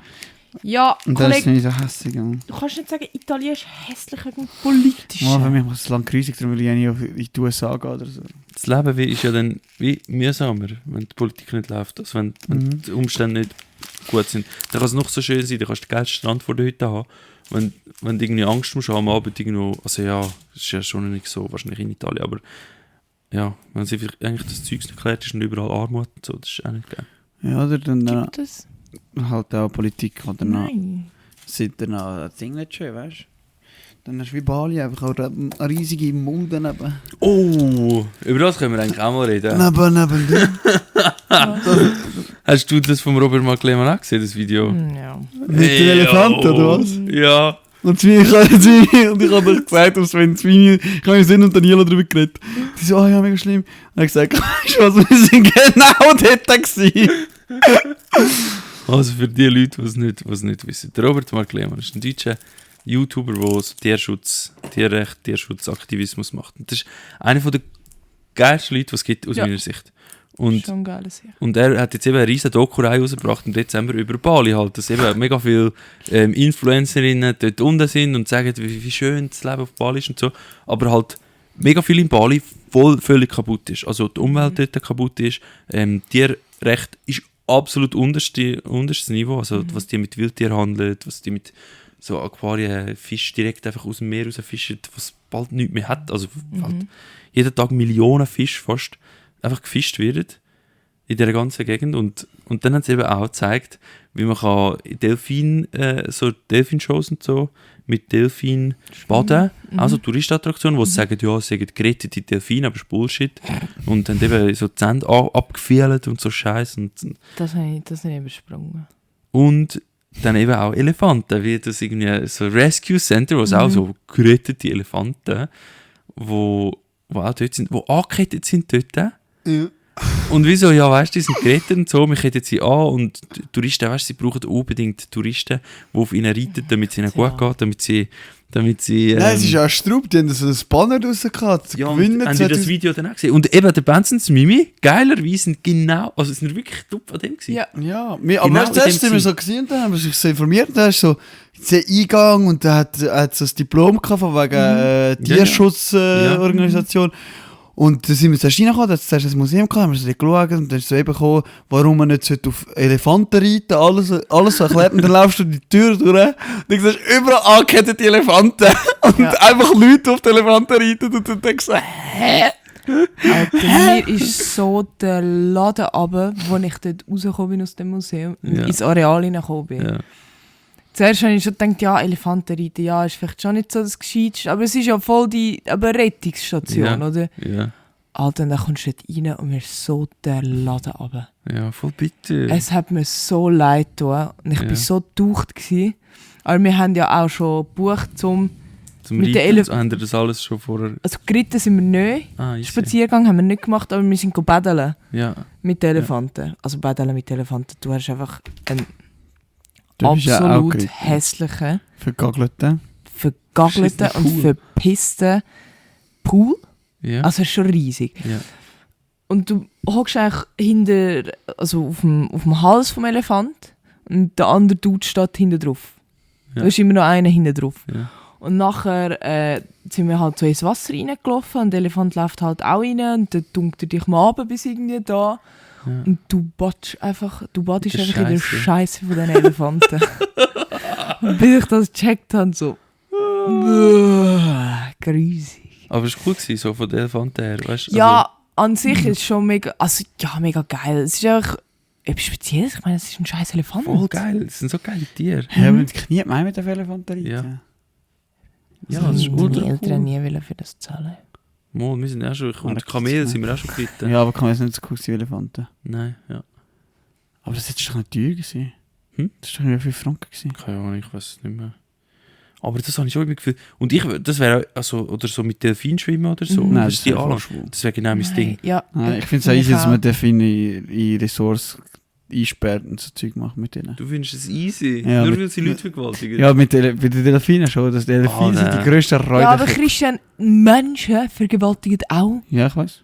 Ja, Und das ist Kollege, nicht so hässlich. Ja. du kannst nicht sagen, Italien ist hässlich wegen politisch. Für mich macht es lang riesig, darum will ich ja nicht in die USA gehen oder so. Das Leben ist ja dann wie mühsamer, wenn die Politik nicht läuft. Also wenn die Umstände nicht gut sind. Dann kann es noch so schön sein, dann kannst du den geilsten Strand vor der Hütte haben. Wenn du irgendwie Angst musst haben, am Abend irgendwo, also ja, das ist ja schon nicht so, wahrscheinlich in Italien, aber ja, wenn sie eigentlich das Zeug nicht klärt, ist und überall Armut und so, das ist auch nicht geil. Ja, oder dann Gibt es? halt auch Politik oder noch. Nein. Sind dann auch das Ding nicht schön, weißt du? Dann hast du wie Bali einfach auch eine riesige Mulde neben. Oh, über das können wir eigentlich auch mal reden. Neben dem. Hast du das vom Robert McLean auch gesehen, das Video? Ja. Mit den Elefanten, oder was? Ja. Und ich habe doch gesagt, dass wenn Zwingi, ich habe mit und Daniela darüber geredet. Die so, ja, mega schlimm. Und ich habe gesagt, weißt du was, wir sind genau dort gewesen. Also für die Leute, die es nicht wissen. Der Robert McLean ist ein deutscher YouTuber, der so Tierschutzaktivismus macht. Und das ist einer der geilsten Leute, die es gibt, aus meiner Sicht. Und, Schon geil sehr. und er hat jetzt eben eine riesen Doku-Reihe rausgebracht im Dezember über Bali halt, dass eben mega viele Influencerinnen dort unten sind und sagen, wie schön das Leben auf Bali ist und so. Aber halt mega viel in Bali völlig kaputt ist. Also die Umwelt dort kaputt ist, Tierrecht ist absolut unterstes Niveau, also was die mit Wildtieren handeln, was die mit so Aquarien, Fisch direkt einfach aus dem Meer rausfischen, was bald nichts mehr hat. Also halt jeden Tag Millionen Fisch fast einfach gefischt werden in dieser ganzen Gegend. Und dann haben sie eben auch gezeigt, wie man kann so Delfin-Shows und so mit Delfin baden, also Touristenattraktionen, wo sie sagen, ja, sie sagen gerettete Delfine, aber das ist Bullshit. Und dann eben so die Zähne abgefehlt und so Scheiß. Das habe ich übersprungen. Und dann eben auch Elefanten, wie das irgendwie so Rescue Center, wo es auch so gerettete Elefanten, wo auch dort sind, wo angekettet sind dort. Ja. Und wieso, ja, weißt du, die sind gerettet und so, wir ketten sie an und Touristen, weißt du, sie brauchen unbedingt Touristen, die auf ihnen reiten, damit es ihnen gut geht, damit sie Nein, es ist ja ein Straub, die haben so ein Banner rausgehabt. ja, und haben die das Video dann auch gesehen? Und eben der Bensons Mimi, geilerweise sind genau, also sind wirklich top an dem gewesen. Ja. Ja, aber Genau weißt du, zuerst in dem sind wir so gesehen und dann haben wir sich so informiert und da ist so der Eingang und da hat so ein Diplom gehabt von wegen Tierschutzorganisation. Und dann sind wir zuerst reingekommen, da hat es zuerst ein Museum gehabt, haben wir so geschaut und dann ist so eben gekommen, warum man nicht auf Elefanten reiten sollte, alles so erklärt und dann laufst du die Tür durch und dann siehst du überall angekettete Elefanten und einfach Leute, die auf die Elefanten reiten und dann denkst du so, hä? Alter, mir ist so der Laden runter, wo ich dort rausgekommen bin aus dem Museum und Ja. ins Areal hineingekommen bin. Ja. Zuerst habe ich schon gedacht, ja, Elefanten reiten, ja, ist vielleicht schon nicht so das Gescheiteste, aber es ist ja voll die Rettungsstation, Ja. oder? Ja, Alter, und dann kommst du dort rein und mir ist so der Laden runter. ja, voll bitte. Es hat mir so leid getan und ich Ja. bin so getaucht gewesen. Aber wir haben ja auch schon gebucht, Zum mit der Reiten, haben wir das alles schon vorher... also geritten sind wir nicht. Ah, ich Spaziergang haben wir nicht gemacht, aber wir sind baden Ja, mit den Elefanten. Also baden mit Elefanten, du hast einfach einen Du bist ja auch absolut geritten. hässlichen, Vergagelte. vergagelten Beschissenen und verpissten Pool. ja, Also es ist schon riesig. ja. Und du hockst eigentlich hinter, also auf dem Hals vom Elefant und der andere Dude steht hinten drauf. Ja. Da ist immer noch einer hinten drauf. Ja. Und nachher sind wir halt so ins Wasser reingelaufen und der Elefant läuft halt auch rein und dann dunkt er dich mal runter bis irgendwie da. Ja. Und du badest einfach in der Scheisse. Scheiße von diesen Elefanten. Und bis ich das gecheckt habe, so grusig. Aber es war cool gewesen, so von den Elefanten her, weißt du? Ja, an sich ist es schon mega, also ja, mega geil. Es ist einfach etwas Spezielles. Ich meine, es ist ein scheiß Elefant. Also, voll geil, das sind so geile Tiere. Ja, mit Knie meinen mit den Elefanten reiten. Ja. Ja, Also, das ist meine ultra Eltern cool. nie wollen für das zahlen. Mal, wir sind auch schon, Ah, und Kamel sind wir auch schon geritten. Ja, aber kann man jetzt nicht so cool sein wie Elefanten. Nein, ja. Aber das ist doch nicht teuer gewesen. Hm? Das war doch nicht 5 Franken gewesen. Keine Ahnung, ich weiß es nicht mehr. Aber das habe ich schon immer gefühlt. Und das wäre also, oder so mit Delfin schwimmen oder so. Mhm. Nein, das das ist die wäre voll Anlage. schwul. Das wäre genau mein Ding. Ja, Nein, ich finde es auch easy, dass man Delfine in Ressorts einsperrt und so Zeug macht mit denen. Du findest es easy, Ja, nur mit- weil sie Leute vergewaltigen. Ja, bei den Delfinen schon. Das Delfine sind nein. die grössten Räuber. Ja, aber Christian, Menschen vergewaltigen auch. Ja, ich weiß.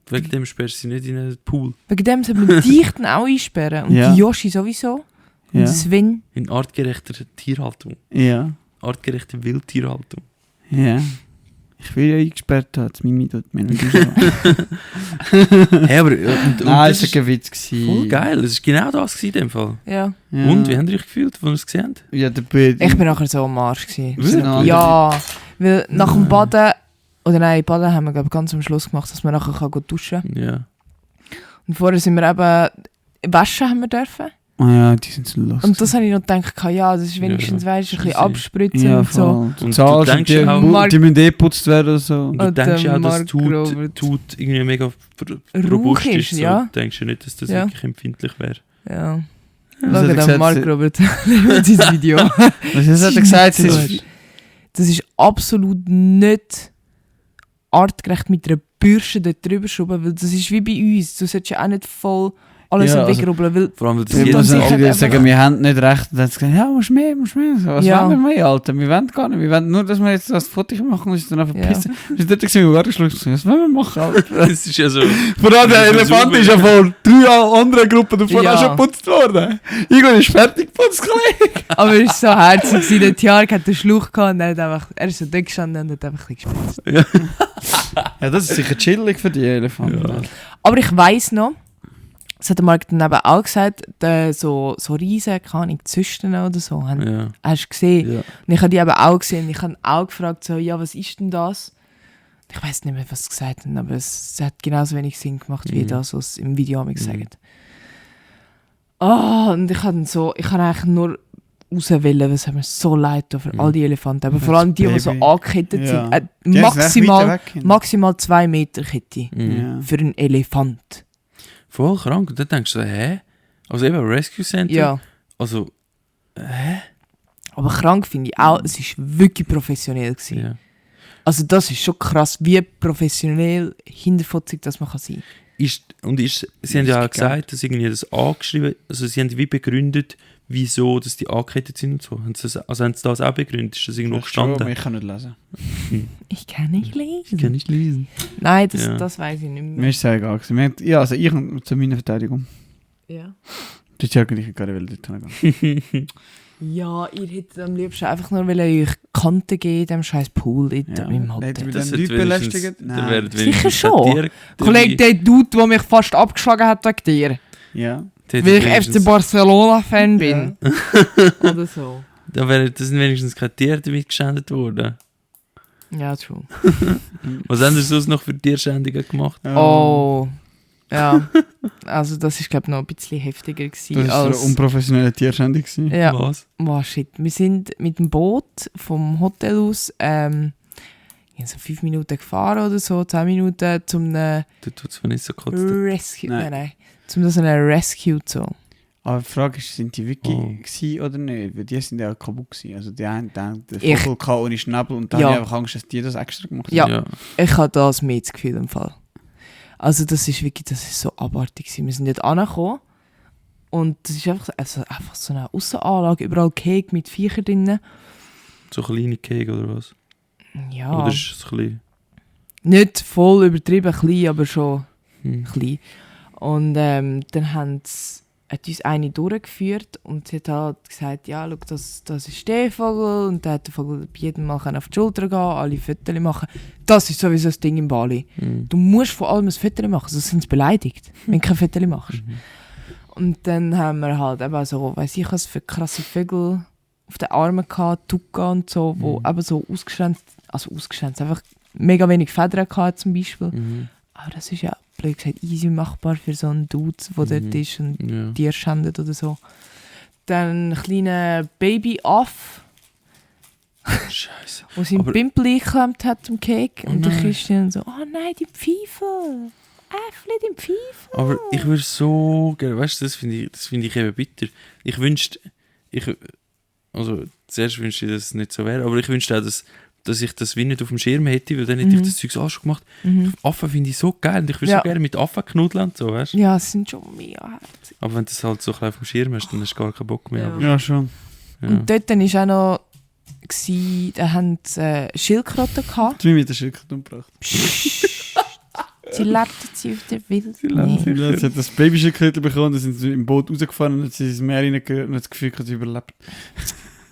Wegen dem sperrst du sie nicht in einen Pool. Wegen dem sollte man dich dann auch einsperren. Und Ja. die Yoshi sowieso. Und Ja. Sven. In artgerechter Tierhaltung. Ja. Artgerechte Wildtierhaltung. Ja. Ich will ja eingesperrt haben, das Mimi tut mir nicht raus. Hey, aber und Nein, das das war ein Witz. gewesen. voll geil. Das war genau das gewesen, in dem Fall. Ja. Ja. Und, wie habt ihr euch gefühlt, als ihr es gesehen habt? Ja, der Bild. Ich bin nachher so am Arsch gewesen. Wirklich? Ja, weil nach dem Baden, oder nein, Baden haben wir glaub, ganz am Schluss gemacht, dass man nachher kann duschen kann. Ja. Und vorher sind wir eben, waschen haben wir dürfen. Oh ja, die sind so lustig. Und das habe ich noch gedacht, ja, das ist wenigstens, Ja, weißt du, ein bisschen easy. abspritzen ja, und so. voll. Du Und zahlst du und denkst die, auch- die müssen geputzt werden oder so. Und du Und denkst der ja auch, dass Mark Robert. Tut irgendwie mega Rauch robust ist, ist. So. ja. Du denkst ja nicht, dass das Ja. wirklich empfindlich wäre. Ja. Was hat Schau er den gesagt? Mark Robert mit diesem Video. Was hat er gesagt? Das ist- Das ist absolut nicht artgerecht mit einer Bürste dort drüber schrauben, weil das ist wie bei uns. Du solltest ja auch nicht voll alles Ja, also- wegrubbeln, weil Vor allem, weil das Ich Ja, muss dann jedes sicher natürlich einfach- sagen, wir haben nicht recht. Und dann hat sie gesagt, ja, musst mehr. So, was Ja. wollen wir mehr, Alter? Wir wollen gar nicht. Wir wollen nur, dass wir jetzt das Foto machen und uns dann einfach Ja. pissen. Wir sind dort gewesen, wir waren geschluckt. Was wollen wir machen, Alter? Das ist ja so. Vor allem der Wir Elefant versuchen- ist ja von 3 anderen Gruppen davon Ja. auch schon geputzt worden. Irgendwann ist fertig geputzt, Kollege. aber er war so herzig gewesen. Der Tiark hat den Schluch gehabt und er ist so dick gestanden und hat einfach ein bisschen gespritzt. Ja, das ist sicher chillig für die Elefanten. Ja. Aber ich weiss noch, das hat der Marc dann eben auch gesagt, so riesen, keine Ahnung, Zysten oder so, Ja. hast du gesehen. Ja. Und ich habe die eben auch gesehen. Ich habe auch gefragt, so, ja, was ist denn das? Ich weiß nicht mehr, was sie gesagt haben, aber es hat genauso wenig Sinn gemacht, wie Mhm. das, was sie im Video mir gesagt und ich habe eigentlich nur rauswählen, weil es hat mir so leid getan für all die Elefanten. Aber vor allem die, die so Baby. angekettet Ja. sind. Die ist echt Maximal, weit weg. maximal 2 Meter Kette Mhm. Ja. für einen Elefant. Voll krank. Und dann denkst du so, hä? Also eben Rescue Center. Ja. Also, hä? Aber krank finde ich auch, es war wirklich professionell gewesen. Ja. Also das ist schon krass, wie professionell hinterfotzig das man kann sein. Sie haben ja auch gesagt, dass irgendwie das angeschrieben, also sie haben wie begründet, wieso dass die angekettet sind und so. Haben sie das auch begründet? Ist das irgendwo Das schon, aber gestanden? ich kann nicht lesen. Ich kann nicht lesen. Ich kann nicht lesen. Nein, Ja. das weiß ich nicht Mir mehr. ist es sehr egal gewesen. Ja, also ich zu meiner Verteidigung. Ja. Das ist ja eigentlich gar nicht dort hingehen. Ja, ihr hättet am liebsten einfach nur euch Kanten geben, dem scheiß Pool in Ja. im Hätten Hotel. wir Das dann Leute hat wenigstens- belästigt? dann Nein. wären Sicher wenigstens schon. Tiere Kollege, dabei. der Dude, der mich fast abgeschlagen hat wegen dir. Ja. Dort Weil ich wenigstens- FC Barcelona-Fan bin. Oder so. Da sind wenigstens keine Tiere damit geschändet worden. Ja, true. Was haben Sie sonst noch für Tierschändungen gemacht? Oh. Ja. Also das ist glaube ich noch ein bisschen heftiger gewesen Das war eine als... unprofessionelle Tierschändung. gewesen. Ja. Was? Wow, shit. Wir sind mit dem Boot vom Hotel aus so 5 Minuten gefahren oder so, 10 Minuten zum Du tut es mir nicht so kurz. Rescue. Nein. Nein. Zum das eine Rescue so. Aber die Frage ist, sind die wirklich Oh. gewesen oder nicht? Weil die sind ja kaputt gewesen. Also die haben den Ich- Vogel gehabt ohne Schnabel und da Ja. habe ich einfach Angst, dass die das extra gemacht Ja. haben. Ich habe das mehr das Gefühl im Fall. Also das ist wirklich, das ist so abartig gewesen. Wir sind dort angekommen und das ist einfach so eine Aussenanlage, überall Cake mit Viechern drin. So kleine Kegel oder was? Ja, Oder ist es ein bisschen... nicht voll übertrieben klein, aber schon Hm. klein. Und dann hat uns eine durchgeführt und sie hat halt gesagt, ja, schau, das ist der Vogel und der hat der Vogel bei jedem Mal auf die Schulter gehen, alle Fotos machen. Das ist sowieso das Ding in Bali. Hm. Du musst von allem ein Foto machen, sonst sind sie beleidigt, wenn du kein Foto machst. Und dann haben wir halt eben so, weiss ich was für krasse Vögel auf den Armen gehabt, Tuka und so, wo eben so ausgeschränzt, einfach mega wenig Federn gehabt zum Beispiel. Mhm. Aber das ist ja, blöd gesagt, easy machbar für so einen Dude, der dort ist und Ja. Tier schändet oder so. Dann ein kleiner Baby-Aff, Scheiße. der seinen Aber- Pimpel eingeklemmt hat am Cake. Oh Und der nein. Christian so, oh nein, die Pfeife. Äffli, die Pfeife. Aber ich würde so gerne, weißt du, das finde ich eben bitter. Ich wünschte, also zuerst wünschte ich, dass es nicht so wäre, aber ich wünschte auch, dass ich das wie nicht auf dem Schirm hätte, weil dann hätte ich das Zeug auch schon gemacht. Mhm. Affen finde ich so geil und ich würde Ja. so gerne mit Affen knuddeln und so, weißt du. Ja, es sind schon mega herzig. Aber wenn du das halt so ein bisschen auf dem Schirm hast, dann hast du gar keinen Bock mehr. Ja. Aber, Ja, schon. ja. Und dort war auch noch, da haben sie Schildkröten gehabt. Du hast mich mit der Schildkröte umgebracht. Sie lebten auf der Wildnis. Sie hat das Babyschildkröte bekommen, dann sind sie im Boot rausgefahren und dann sind sie ins Meer reingehört und hat das Gefühl, dass sie überlebt.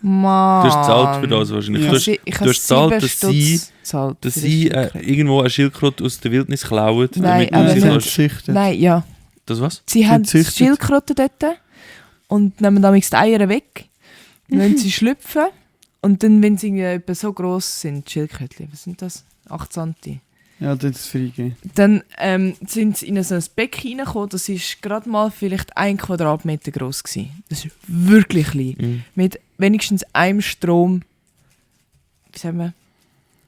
Mann. Du hast gezahlt für das wahrscheinlich. Ja. Du hast gezahlt, dass sie irgendwo irgendwo eine Schildkröte aus der Wildnis klauen. Nein, damit aber du sie sie haben kannst- gezüchtet. Nein, ja. Das was? Sie haben gezüchtet. Schildkröten dort und nehmen damals die Eier weg, wenn sie schlüpfen. Und dann, wenn sie irgendwie etwa so gross sind, die Schildkrötchen, was sind das? 8 cm. Ja, das ist freigegeben. Dann sind sie in so ein Becken reingekommen, das war gerade mal vielleicht 1 Quadratmeter gross gewesen. Das ist wirklich klein. Mhm. Mit wenigstens einem Strom, wie sagen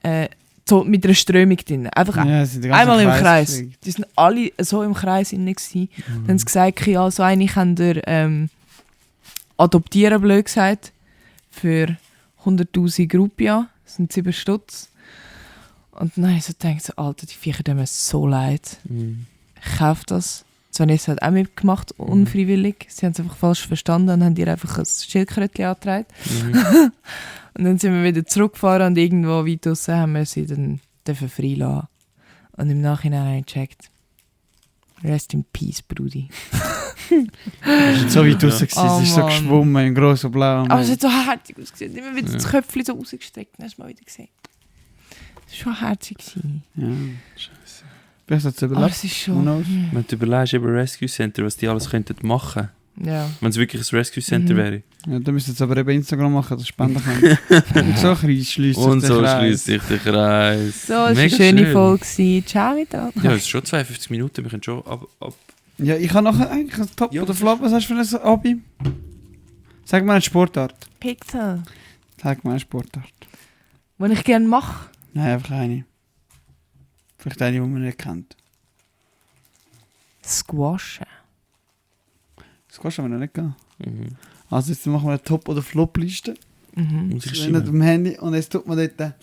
wir, so mit einer Strömung drin. Einfach Ja, sie sind den ganzen einmal im Kreis. gefliegt. Die sind alle so im Kreis drin gewesen. Dann haben sie gesagt, ja, so eine kann ihr adoptieren, blöd gesagt, für 100'000 Rupia. Das sind 7 Stutz. Und dann habe ich so gedacht, so, Alter, die Viecher tun mir so leid. Mhm. Ich kaufe das. Vanessa hat auch mitgemacht, unfreiwillig. Sie haben es einfach falsch verstanden und haben ihr einfach ein Schildkrötchen angetragen. Mhm. Und dann sind wir wieder zurückgefahren und irgendwo weit draussen haben wir sie dann freilassen. Und im Nachhinein habe ich gecheckt. Rest in peace, Brudi. Es war so weit draussen, Oh, sie ist so Mann. geschwommen in gross und blau. Aber es hat so herzig ausgesehen. Immer wieder das Köpfchen so rausgestreckt. Dann hast du mal wieder gesehen. Das war schon herzig. Ja. Scheiße. Vielleicht hat es Aber überlebt. es ist Who schon... knows? Wenn du überlegst, eben Rescue Center, was die alles könnten machen, Ja. wenn es wirklich ein Rescue Center Mhm. wäre. Ja, dann müsst ihr jetzt aber eben Instagram machen, dass Spenden können. Und so schließt sich Und der so Kreis. schließt sich der Kreis. So, es war eine Mega schöne schön. Folge. gewesen. Ciao wieder. Ja, es ist schon 52 Minuten, wir können schon ab. Ja, ich habe nachher eigentlich ein Top Ja, oder Flop. Was hast du für ein Hobby? Sag mal eine Sportart. Pixel. Sag mal eine Sportart. Was ich gerne mache. Nein, einfach eine. Vielleicht eine, die man nicht kennt. Squashen. Das kannst du aber noch nicht gehen. Mhm. Also jetzt machen wir eine Top- oder Flop-Liste. Mhm. Muss ich Nicht schreiben? am Handy und jetzt tut man dort...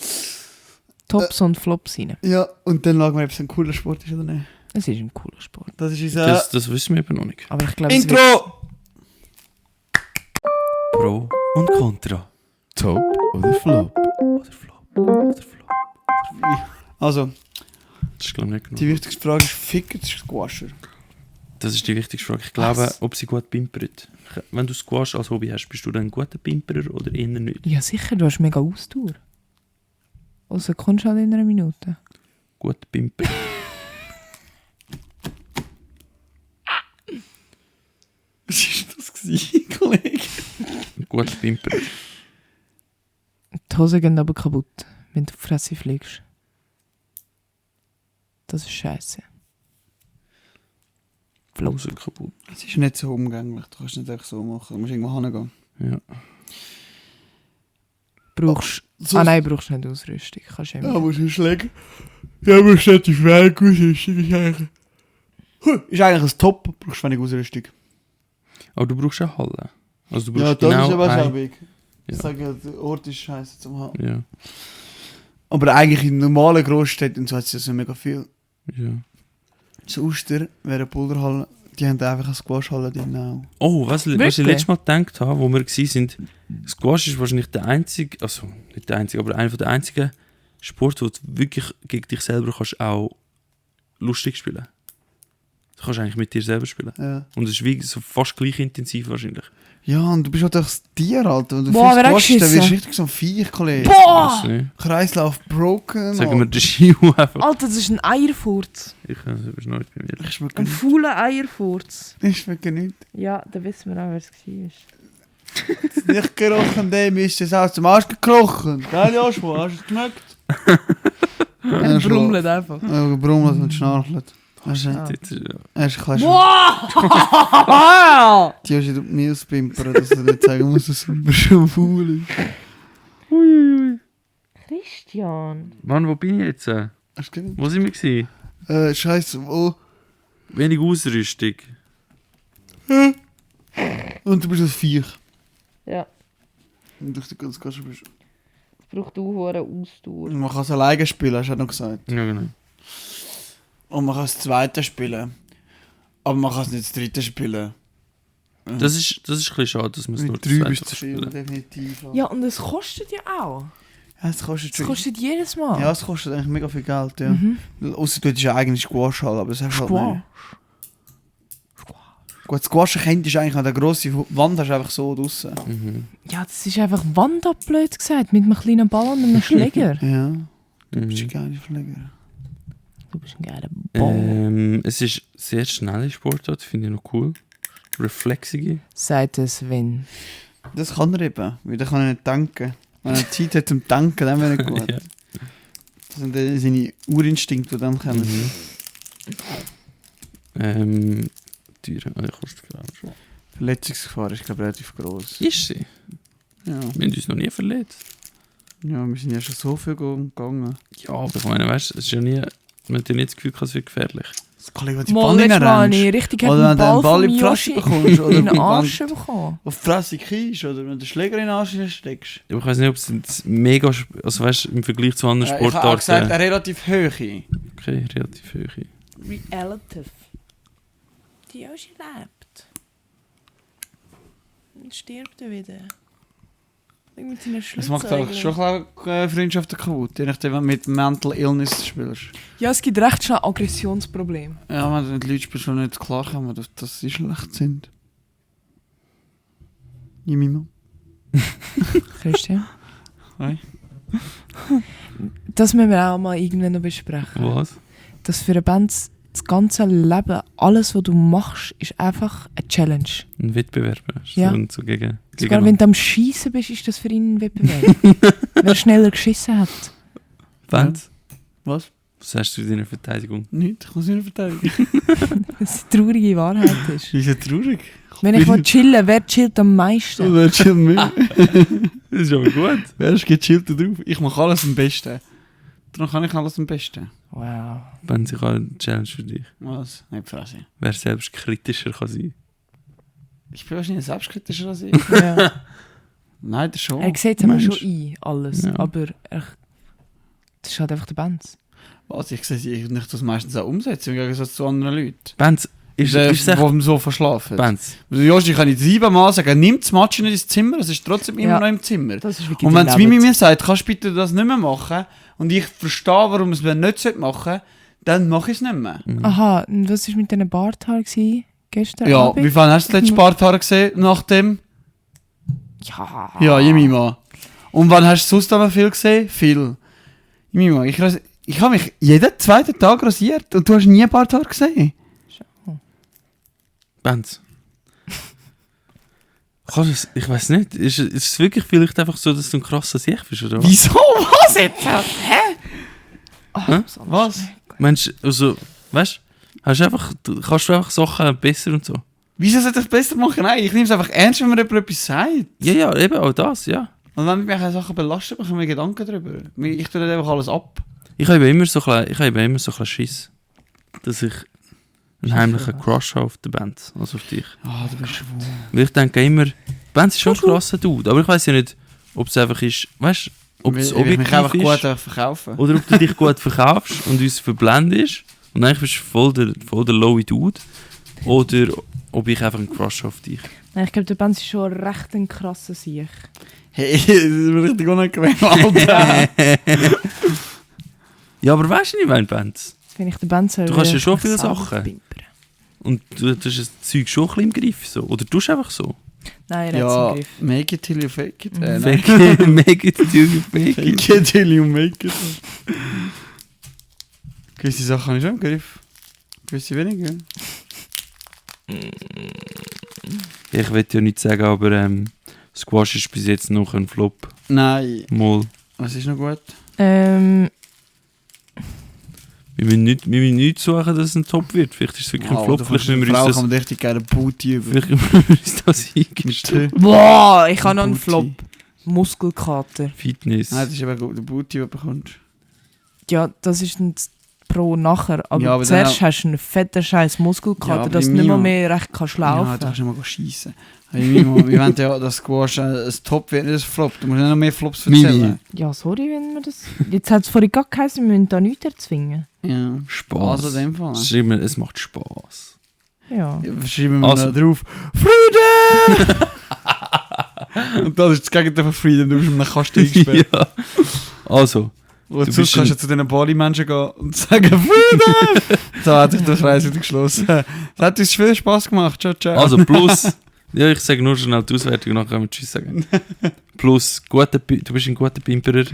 Tops und Flops rein. Ja, und dann schauen wir, ob es ein cooler Sport ist oder nicht. Es ist ein cooler Sport. Das ist unser... Das wissen wir eben noch nicht. Aber ich glaube, es wird- Intro! Pro und Contra. Top oder Flop? Oder Flop. Oder Flop. Also, Das ist glaube ich nicht genug. die wichtigste Frage ist, ficken das Squasher? Das ist die wichtigste Frage. Ich glaube, ob sie gut pimpert. Wenn du Squash als Hobby hast, bist du dann ein guter Pimperer oder eher nicht? Ja, sicher, du hast mega Ausdauer. Also kommst du halt in einer Minute. Gut Pimperer. Was war das gewesen, Kollege? Gut Pimperer. Die Hosen gehen aber kaputt, wenn du auf die Fresse fliegst. Das ist scheiße. Flausen kaputt. Es ist nicht so umgänglich, du kannst nicht einfach so machen. Du musst irgendwo hingehen. Ja. Brauchst So- nein, brauchst nicht Ausrüstung. Kannst du Ja, musst du schlagen. Ja, musst du nicht die Frage Ausrüstung. Ist eigentlich ein Top, brauchst wenig Ausrüstung. Aber du brauchst eine Halle. Also du Ja, brauchst das genau ist aber ein- schäbig. Ich Ja. sage ja, der Ort ist scheiße zum haben. Ja. Aber eigentlich in normalen Großstädten und so hat es ja so mega viel. Ja. Das Uster wäre eine Boulderhalle, die haben einfach eine Squashhalle drin auch. Oh, was ich Wirklich? letztes Mal gedacht habe, wo wir waren, Squash ist wahrscheinlich der einzige, also nicht der einzige, aber einer der einzigen Sport, wo du wirklich gegen dich selber kannst auch lustig spielen. Du kannst eigentlich mit dir selber spielen. Ja. Und es ist wie so fast gleich intensiv wahrscheinlich. Ja, und du bist halt auch das Tier, Alter. Und du Boah, viel wer hat squashst, dann wirst geschissen? du richtig so ein Viech, Kollege. Weiss Boah! nicht. Kreislauf broken. Sagen wir den Schiu einfach. Alter, das ist ein Eierfurz. Ich kann es nicht bei mir. Ich schmecke Ein nicht. fauler Eierfurz. Ich schmecke nicht. Ja, dann wissen wir auch, wer es war. Nicht gerochen, dem ist es aus dem Arsch gekrochen. Geil, Joshua, hast du es geschmeckt? Er brummelt einfach. Ja, gebrummelt und schnarchelt. Hast du Jetzt, ja. hast du ein Wow! Die hast du in die Mails pimpern, dass du nicht sagen musst, dass es schon faul ist. Christian. Mann, wo bin ich jetzt? Hast du Wo sind wir gewesen? Scheiße, wo? Wenig Ausrüstung. Und du bist ein Viech. Ja, Und durch die ganze Kasse bist. es braucht auch eine Ausdauer. Man kann es alleine spielen, hast du auch noch gesagt. Ja, genau. Und man kann es zweite spielen. Aber man kann es nicht das dritte spielen. Das ist ein bisschen schade, dass man es nur Mit das 3 zweite bist du kann spielen, spielen. definitiv. Ja, und es kostet ja auch. Ja, es kostet Das kostet jedes Mal. Ja, es kostet eigentlich mega viel Geld, ja. Ausser du hättest ja eigentlich Squash halt, aber das hast du halt Squash. nicht. Gut, Squash kennst du eigentlich an der grossen Wand, hast du einfach so draussen. Ja, das ist einfach Wand ab, blöd gesagt, mit einem kleinen Ball und einem Schläger. Ja, du bist ein geiler Schläger. Du bist ein geiler Ball. Es ist sehr schnelle Sportart, finde ich noch cool. Reflexige. Sagt es, wenn. Das kann er eben, weil dann kann er nicht denken. Wenn er Zeit hat zum Denken, dann wäre er gut. Ja. Das sind dann seine Urinstinkte, die dann kommen. Teuer, kostet viel auch schon. Verletzungsgefahr ist, glaube ich, relativ gross. Ist sie? Ja. Wir haben uns noch nie verletzt. Ja, wir sind ja schon so viel gegangen. Ja, aber ich meine, weißt du, es ist ja nie... Man hat ja nicht das Gefühl, es wird gefährlich. Das kann ich, wenn du die Mal Ball letztes Mal habe rennst. ich richtig Oder einen wenn du einen Ball Ball von in die Fresse Yoshi bekommst. Oder in den wenn Arsch du bekommen. auf die Fresse kriegst. Oder wenn du den Schläger in den Arsch steckst. Aber ich weiß nicht, ob es jetzt mega... Also weißt du, im Vergleich zu anderen Ich habe auch gesagt, Sportarten... eine relativ hohe. Okay, relativ hoch. Relative. Die Yoshi lebt. Und stirbt er wieder. Mit seinen Das macht auch schon Freundschaften kaputt, je nachdem, wenn du mit Mental Illness spielst. Ja, es gibt recht schnell Aggressionsprobleme. Ja, wenn du mit Leuten spielst, die nicht klarkommen, dass sie schlecht sind. Jimima. Christian? Hi. Das müssen wir auch mal irgendwann noch besprechen. Was? Dass für eine Band das ganze Leben, alles was du machst, ist einfach eine Challenge. Ein Wettbewerb. Ja. So, und so gegen Sogar wenn du am Schießen bist, ist das für ihn ein Wettbewerb. Wer schneller geschissen hat. Band, Was? was sagst du zu deiner Verteidigung? Nicht, ich kann es nicht verteidigen. Was eine traurige Wahrheit ist. Ist ja traurig. Wenn ich chillen, wer chillt am meisten? Wer chillt mit? Das ist aber gut. Wer ist gechillt da drauf? Ich mache alles am besten. Darum kann ich alles am besten. Wow. Band, ich habe eine Challenge für dich. Was? Nicht Fresse. Wer selbst kritischer kann sein. Ich bin wahrscheinlich selbstkritischer als ich. Ja. Nein, das schon. Er sieht es aber schon Mensch. ein, alles. Ja. Aber das ist halt einfach der Band. Was? Ich sehe nicht das meistens auch umsetzen, im Gegensatz zu anderen Leuten. Band, ist es echt... Wo so verschlafen. Band, Also, Joshi, ich kann nicht 7-mal sagen, nimm das Matsch nicht ins Zimmer, es ist trotzdem immer Ja. noch im Zimmer. Das ist wirklich Und wenn es dein Mimi Leben. mir sagt, kannst du bitte das nicht mehr machen, und ich verstehe, warum es mir nicht machen sollte, dann mache ich es nicht mehr. Aha, und was war mit diesen Barthaaren gestern Ja, Abend? wie viel hast du das letzte Barthaar gesehen nach dem? Ja. Ja, Jemima. Und wann hast du sonst aber viel gesehen? Viel. Jemima, ich habe mich jeden zweiten Tag rasiert und du hast nie Barthaar gesehen. Band. Ich weiß nicht, ist es wirklich vielleicht einfach so, dass du ein krasser Sieg bist, oder was? Wieso? Was jetzt? Hä? Hä? Was? Mensch, also, weißt du, kannst du einfach Sachen besser und so? Wieso sollte ich es besser machen? Nein, ich nehme es einfach ernst, wenn mir jemand etwas sagt. Ja, ja, eben auch das, ja. Und wenn mich eine Sachen belastet, mache ich mir Gedanken darüber. Ich tue nicht einfach alles ab. Ich habe immer so ein bisschen Schiss, dass ich einen heimlichen Crush habe auf der Band, also auf dich. Ah, du bist schwul. Weil ich denke immer, die Band ist schon ein krasser Dude, aber ich weiß ja nicht, ob es einfach ist, weißt du, ob es Weil ich mich einfach objektiv gut ist, verkaufen. oder ob du dich gut verkaufst und uns verblendest und eigentlich bist du voll der lowy Dude, oder ob ich einfach einen Crush habe auf dich. Nein, ich glaube, der Band ist schon recht ein krasser Sieg. Hey, das ist mir richtig unangenehm, Alter. Ja, aber weißt du nicht, meine Band? Wenn ich den Band soll, Du kannst ja würde schon ich viele selber Sachen. pimpern. Und du hast das Zeug schon ein bisschen im Griff, so. Oder du tust einfach so. Nein, er Ja, hat es im Griff. make it till you fake it. Nein. Make it till you fake it. Fake it till you make it. Gewisse Sachen habe ich schon im Griff. Gewisse weniger. Ich will ja nicht sagen, aber Squash ist bis jetzt noch ein Flop. Nein. Mal. Was ist noch gut? Wir müssen nicht suchen, dass es ein Top wird. Vielleicht ist es wirklich ein Flop. Vielleicht müssen wir Frau uns kann man richtig gerne Booty über. vielleicht müssen wir uns das eingestehen. Boah, ich habe noch einen Booty. Flop. Muskelkater. Fitness. Nein, das ist eben gut, der Booty, den du bekommst. Ja, das ist ein Pro nachher. Aber, Ja, aber zuerst dann hast du einen fetten scheiß Muskelkater, Ja, aber dass du bei nicht mir- mehr recht kannst laufen. Ja, du kannst nicht mal schiessen. Wir wollen ja, dass Squash ein Top wird, nicht ein Flop. Du musst nicht noch mehr Flops erzählen. Mimi. Ja, sorry, wenn wir das... Jetzt hat es vorhin gar geheißen, wir müssen da nichts erzwingen. Ja. Spaß. Also in dem Fall. Schreiben wir, es macht Spaß. Ja. Ja, schreiben wir Also- noch drauf. Freedom! Und das ist das Gegenteil von Freedom, du bist mit einem Kasten eingesperrt. Ja. Also, Wozu bist kannst du zu diesen Bali-Menschen gehen und sagen, Freunde! So hat sich der Kreis wieder geschlossen. Das hat uns viel Spass gemacht. Ciao, ciao. also plus, ja, ich sage nur schnell die Auswertung, nachher können wir Tschüss sagen. Plus, du bist ein guter Pimperer,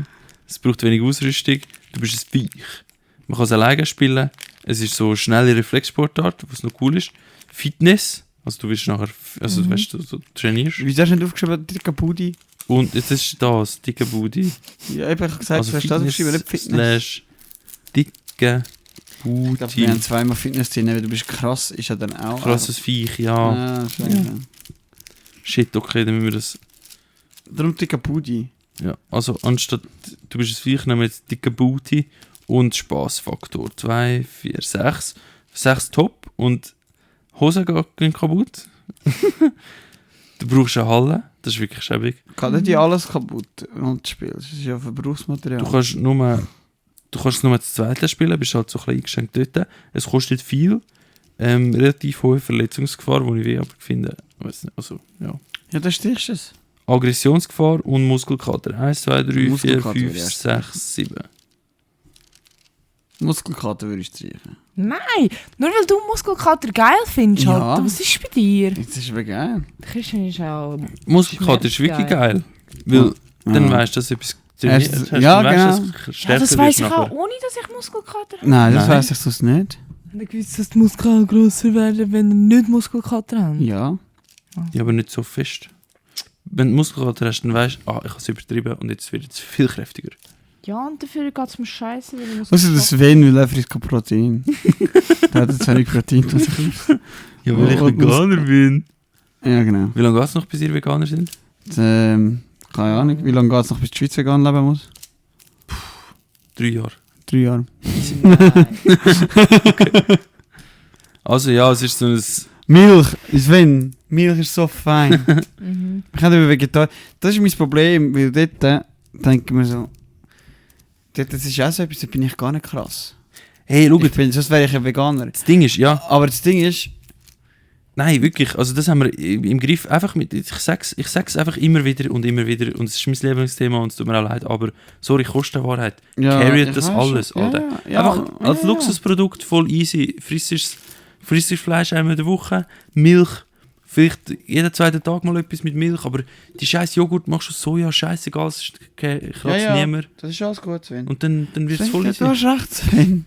es braucht wenig Ausrüstung, du bist ein Viech. Man kann es alleine spielen, es ist so eine schnelle Reflexsportart, was noch cool ist. Fitness, also du wirst nachher, also weißt du, so trainierst. Wieso hast du nicht aufgeschrieben, dicker Booty? Und jetzt ist das, dicke Booty. Ja, ich habe gesagt, Also du hast das aufgeschrieben, nicht Fitness. slash dicke Ich glaube, wir Booty. haben zweimal Fitness drin, weil du bist krass, ist ja dann auch. Krasses Viech, ja. Ja, scheiße. Shit, okay, dann müssen wir das... Darum dicker Booty. Ja, also anstatt, du bist ein Viech, nehmen wir jetzt dicke Booty und Spaßfaktor. 2, 4, 6. 6 top und Hosen gehen kaputt. Du brauchst eine Halle, das ist wirklich schäbig. Kann nicht die alles kaputt, wenn du spielst. Das ist ja Verbrauchsmaterial. Du kannst es nur zu zweit spielen, bist halt so ein bisschen eingeschränkt dort. Es kostet viel, relativ hohe Verletzungsgefahr, die ich aber finde, weiss nicht, also, ja. Ja, da stichst du es. Aggressionsgefahr und Muskelkater. 1, 2, 3, 4, Muskelkater 5, würde ich erst 6, 7. Muskelkater würde ich streichen. Nein, nur weil du Muskelkater geil findest. Ja. Halt. Was ist bei dir? Das ist aber geil. Christian ist auch... Muskelkater ist wirklich geil. Weil dann weißt du, dass du etwas trainiert Erst- hast. ja, dann weißt du, genau. dass du Ja, stärker das weiss wirst ich auch, nachher. ohne dass ich Muskelkater habe. Nein, das Nein. weiss ich sonst nicht. Ich habe gewusst, dass die Muskeln grösser werden, wenn sie nicht Muskelkater haben. Ja. Ja, aber nicht so fest. Wenn du Muskelkater hast, dann weißt du, ich habe es übertrieben und jetzt wird es viel kräftiger. Ja, und dafür geht es mir scheiße, weil ich Was ist das Sven, weil er frisst kein Protein. Der hat jetzt wenig Protein. Was ich Ja, weil ich Veganer bin. ja, genau. Wie lange geht es noch, bis ihr Veganer sind? Und, keine Ahnung, wie lange geht es noch, bis die Schweiz vegan leben muss? 3 Jahre. 3 Jahre. Also ja, es ist so ein... Milch, Sven, Milch ist so fein. Mhm. Ich kann über Vegetarier. Das ist mein Problem, weil dort denke ich mir so, das ist auch so etwas, da bin ich gar nicht krass. Hey, schau, Sonst wäre ich ein Veganer. das Ding ist, ja... Aber das Ding ist, Nein, wirklich, also das haben wir im Griff, einfach mit, ich sag's einfach immer wieder und es ist mein Lieblingsthema und es tut mir auch leid, aber sorry, Kostenwahrheit, ja, carried ich das weiß alles, schon. Alter. Einfach als Luxusprodukt voll easy, frisst Fleisch einmal in der Woche, Milch, vielleicht jeden zweiten Tag mal etwas mit Milch, aber die scheiß Joghurt machst du Soja, scheißegal, es kratzt niemand Das ist alles gut, Sven. und dann wird es voll Du easy. hast recht, Sven.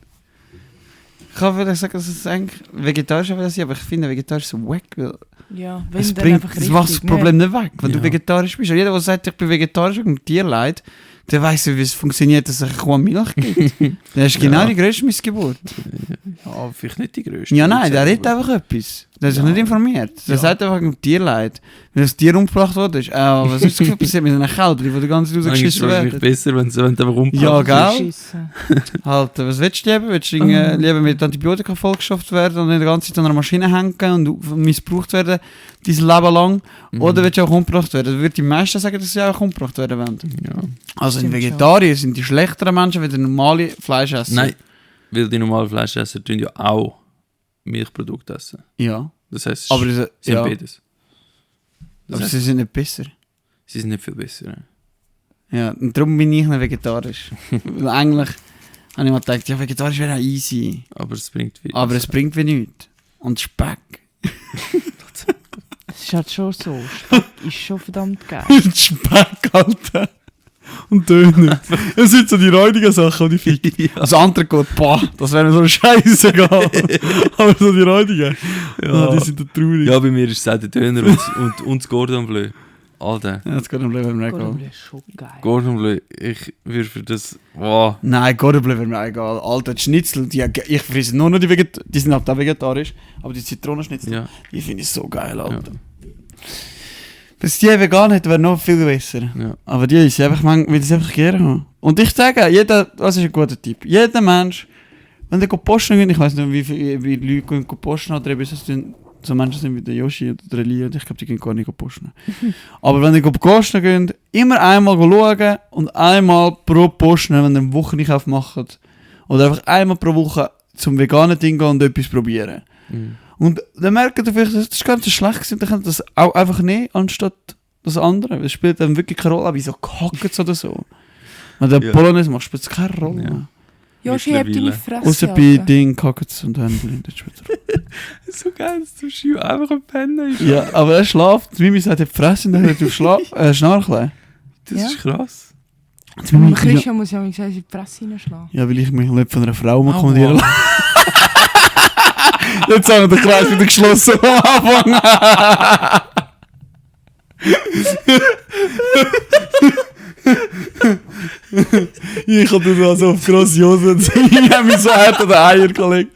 Ich kann vielleicht sagen, dass es eigentlich vegetarisch ist, aber ich finde vegetarisch so wack, weil Ja, wenn es dann bringt, einfach das macht das richtig, Problem nicht weg, wenn du Ja. vegetarisch bist. Und jeder, der sagt, ich bin vegetarisch wegen Tierleid, der weiss ja, wie es funktioniert, dass es eine Kuh Milch gibt. Der ist genau Ja. die grösste Missgeburt. Ja, vielleicht nicht die grösste. Ja, nein, der redet aber- einfach etwas. Der ist sich Ja. nicht informiert. Der Ja. sagt einfach wegen Tierleid. Wenn das Tier umgebracht wurde, ist, was ist das passiert mit einer Kälber, die die ganze Zeit Eigentlich rausgeschissen ist es werden? besser, wenn du einfach Ja, umgebracht gell? Beschissen. Halt, was willst du lieber? Willst du lieber mit Antibiotika vollgeschafft werden und in der ganze Zeit an einer Maschine hängen und missbraucht werden, dein Leben lang? Mhm. Oder willst du auch umgebracht werden? Dann würde die meisten sagen, dass sie auch umgebracht werden wollen. Ja. Also Stimmt in Vegetarier sind die schlechteren Menschen, wie die normale Fleischesser. Nein, weil die normalen Fleischesser tun ja auch Milchprodukte essen. Ja, Das heisst, aber, sie sie, sind ja, beides. Das aber heisst, sie sind nicht besser. sie sind nicht viel besser. Ne? Ja, und darum bin ich nicht vegetarisch. Weil eigentlich habe ich mir gedacht, ja, vegetarisch wäre auch easy. Aber es bringt viel. Aber es bringt wie nichts. Und Speck. Es ist halt schon so. Speck ist schon verdammt geil. Speck, Alter. Und Döner. Das sind so die räudigen Sachen, die ficken. Das andere geht, boah, das wäre mir so scheiße egal. Aber so die räudigen, Ja. die sind da traurig. Ja, bei mir ist es auch der Döner und das Gordon Bleu. Alter, Ja, das geht am Leben mir egal. Gordon ist schon geil. Gordon Bleu, ich würde für das... Wow. Nein, Gordonbleu wäre mir egal. Alter, die Schnitzel, ich frisse nur noch die sind halt auch vegetarisch, aber die Zitronenschnitzel, Ja. die finde ich so geil, Ja. Alter. Wenn es die vegan hätte, wäre noch viel besser. Ja. Aber die ist einfach, will ich einfach gerne haben. Und ich sage, das ist ein guter Tipp. Jeder Mensch, wenn der posten geht, ich weiß nicht, wie Leute gehen posten oder ob es so Menschen sind wie der Yoshi oder der Elia, und ich glaube, die gehen gar nicht posten. Aber wenn die posten gehen, immer einmal schauen und einmal pro Posten, wenn ihr einen Wocheneinkauf macht, oder einfach einmal pro Woche zum veganen Ding gehen und etwas probieren. Mhm. Und dann merkt ihr vielleicht, das ist ganz so schlecht gewesen, dann könnt ihr das auch einfach nehmen, anstatt das andere. Es spielt dann wirklich keine Rolle, wie so gehackt oder so. Weil der Ja. Polonaise macht spielt keine Rolle Ja. mehr. Joshi, hab deine Mittlerweile. Fresse. Außer bei Alter. Ding, Kackets und Händchen. Das ist wieder- So geil, dass du Schiu einfach ein Penner ist. Ja, aber er schläft. Die Mimi sagt, er hat gefressen, dann hört er auf Schnarchen. Das Ja. ist krass. Die Mimi- Christian muss ja mal sagen, sie die Fresse reinschlagen. Ja, weil ich mich nicht von einer Frau mal Oh, kommandieren wow. lasse. Jetzt haben wir den Kreis wieder geschlossen am Anfang. Ich hatte das also auf grosse Hose und ich habe mich so hart an den Eier gelegt.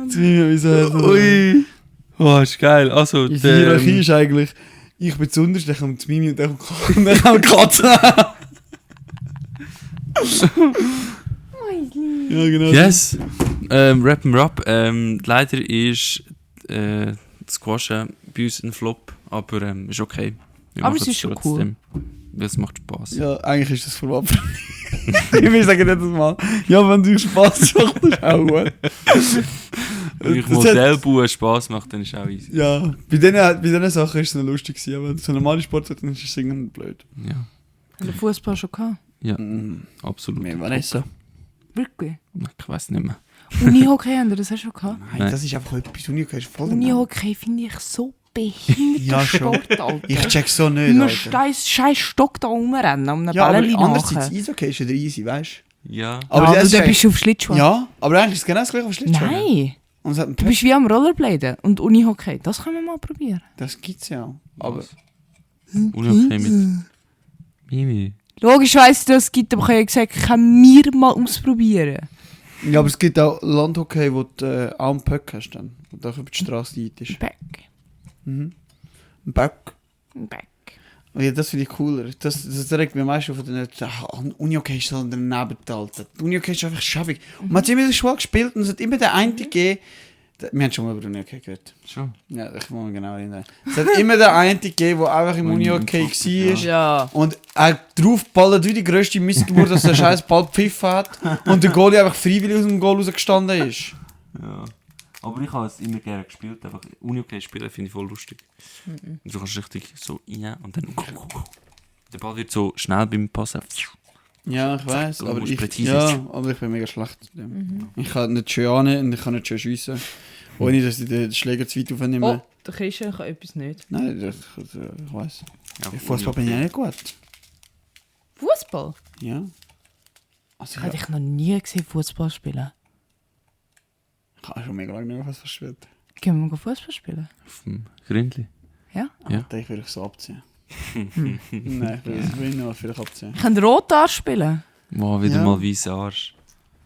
Ich habe mich so hart an den Eier. Ui. Oh, ist geil. Also, Die Hierarchie ist eigentlich, ich bin zuunterst, dann kommt die Mimi und dann kommt die Katze. Ja, genau. Yes. Rap and Rap. Leider ist das Squashen bei uns ein Flop, aber ist okay. Wir Aber machen es ist schon trotzdem, weil es macht Spaß. Ja, eigentlich ist das Verwab. Ich will sagen jedes Mal, ja, wenn du Spaß macht, ist auch gut. Wenn ich Das hat- Modellbauer Spaß macht, dann ist es auch easy. Ja, bei diesen Sachen ist es noch lustig gewesen, aber wenn es so normale Sport hat, dann ist es irgendwie blöd. Ja, Hat der Fußball schon gehabt? absolut. Mir war nicht so. Wirklich? Ich weiß nicht mehr. Unihockey haben wir das auch schon gehabt? Nein, das ist einfach etwas Unihockey, ist voll der Unihockey finde ich so behindert Ja, schon. Sport, Alter. Ich check so nicht, Nur Alter. scheiß Stock da rumrennen, um einen Ja, aber Bällchen andererseits, machen. Eishockey ist wieder easy, weißt Ja. du? Aber Aber das dann ist bist du auf Schlittschuh. ja, aber eigentlich ist es genau das gleiche auf Schlittschuh. Nein, Und es hat einen du bist wie am Rollerbladen und Unihockey. Das können wir mal probieren. Das gibt's ja. Aber Unabhängig mit Mimi. Logisch weiss ich, dass es gibt, aber ich habe gesagt, können wir mal ausprobieren. ja, aber es gibt auch Landhockey, wo du auch einen Puck hast dann. Und auch über die Straße reitest. Back. Mhm. Ein Puck. Back. Ja, das finde ich cooler. Das regt mich am meisten auf den Unihockey ist so daneben, Alter. Unihockey ist einfach schäbig. Und man hat immer in der Schule gespielt und es hat immer den einen gegeben. Wir haben schon mal über Unihockey gehört. Schon. Ja, ich muss mich genau erinnern. Es hat immer den einen gegeben, der einfach im Unihockey war. Ja. Und er draufballert wie die grösste Missgeburt, dass der scheiß Ball gepfiffen hat. Und der Goalie einfach freiwillig aus dem Goal rausgestanden ist. Ja. Aber ich habe es immer gerne gespielt. Einfach Unihockey spielen finde ich voll lustig. Und du kannst richtig so rein und dann. Der Ball wird so schnell beim Passen. Ja, ich weiß, Du aber musst ich, präzise ja, sein. aber ich bin mega schlecht. Ich kann nicht schön an und ich kann nicht schön schiessen. Ohne dass ich den Schläger zu weit aufnehme. Oh, der Christian kann etwas nicht. Nein, ich weiß. Ja, Im Fußball bin ich auch nicht gut. Fußball? Ja. Also Ich habe dich noch nie gesehen Fußball spielen. ich habe schon mega lange nicht mehr was verspielt. Gehen wir mal Fußball spielen? Auf dem Gründli. Ja? Ja. Ich würde ich so abziehen. Nein, ich will es gewinnen, aber vielleicht abziehen. Ich kann Rotar spielen. Wow, wieder Ja. mal weißer Arsch.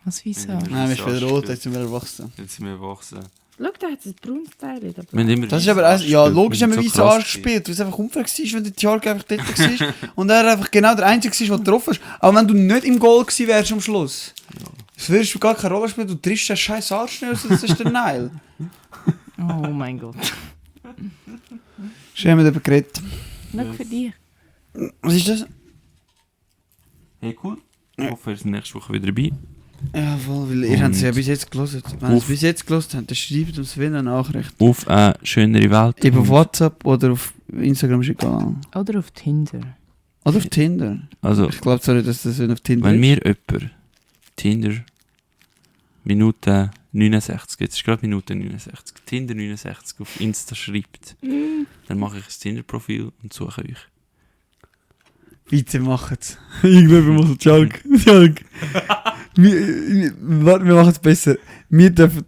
Was weiss Ja. er? Nein, wir spielen rot, jetzt sind wir erwachsen. Jetzt sind wir erwachsen. Schau, da hat es ein braunes Teil. Wir haben immer Das ist weißer aber Arsch auch, ja, gespielt. logisch Wir haben wir sind weiss so krass Arsch gespielt, weil es einfach unfair war, wenn der Tjark einfach dort war und er einfach genau der Einzige war, der getroffen ist. Aber wenn du nicht im Goal gewesen wärst am Schluss, es würdest du gar keine Rolle spielen, du triffst den scheiß Arsch schnell raus, das ist der Neil. Oh mein Gott. Schön mit dem geredet. Nicht für dich. Was ist das? Hey, cool. Ich hoffe, ihr seid nächste Woche wieder dabei. Ja, voll, weil ihr habt es ja Und- bis jetzt gelesen. Wenn ihr es Uff. bis jetzt gelesen habt, dann schreibt uns wieder eine Nachricht. Auf eine schönere Welt. Eben auf Und- WhatsApp oder auf Instagram ist egal. Oder auf Tinder. Oder auf Tinder. Also, Ich glaube zwar nicht, dass das auf Tinder wenn ist. mir jemand Tinder Minute 69, jetzt ist gerade Minute 69, Tinder 69 auf Insta schreibt, dann mache ich ein Tinder-Profil und suche euch. Bitte macht's. Ich glaube, wir machen Jalk. Jalk. Warte, wir machen es besser. Wir dürfen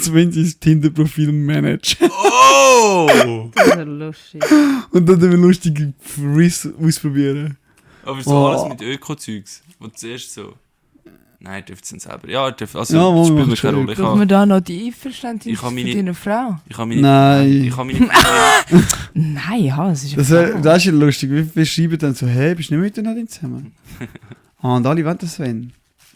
zumindest das Tinder-Profil managen. Oh! Das ist ja lustig. Und dann wir lustige Freeze ausprobieren. Aber so Oh. alles mit Öko-Zeugs, wo zuerst so... Nein, dürft es nicht selber. Ja, dürft, also Ja, das Mann, spielt mir macht keine schon Rolle. Brauchen wir da noch die Einverständnis Ich habe von meine- deiner Frau? Ich habe meine... Nein. Ich habe meine... Nein, ja, das ist ja Das ist ja lustig. Wir schreiben dann so, hey, bist du nicht mit der Nadine zusammen? Und alle wollen das Sven.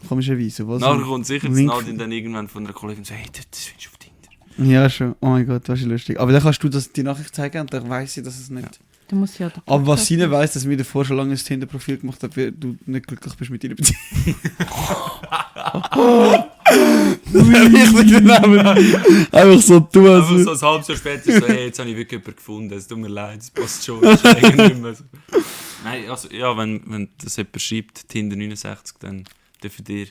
Komischerweise. Was? Nachher kommt sicher das Link- Nadine dann irgendwann von einer Kollegin und sagt, hey, das findest du auf Tinder. Ja, schon. Oh mein Gott, das ist lustig. Aber dann kannst du das, die Nachricht zeigen und dann weiss ich, dass es nicht... Du musst ja Aber was sie nicht weiss, dass wir davor schon lange ein Tinder-Profil gemacht haben, weil du nicht glücklich bist mit deiner Beziehung. Richtig daneben. Einfach so tun. Aber Also. so ein halbes Jahr später so, hey, jetzt habe ich wirklich jemanden gefunden, es tut mir leid, es passt schon, es ist eigentlich nicht mehr so. Nein, also, ja, wenn das jemand schreibt, Tinder 69, dann dürft ihr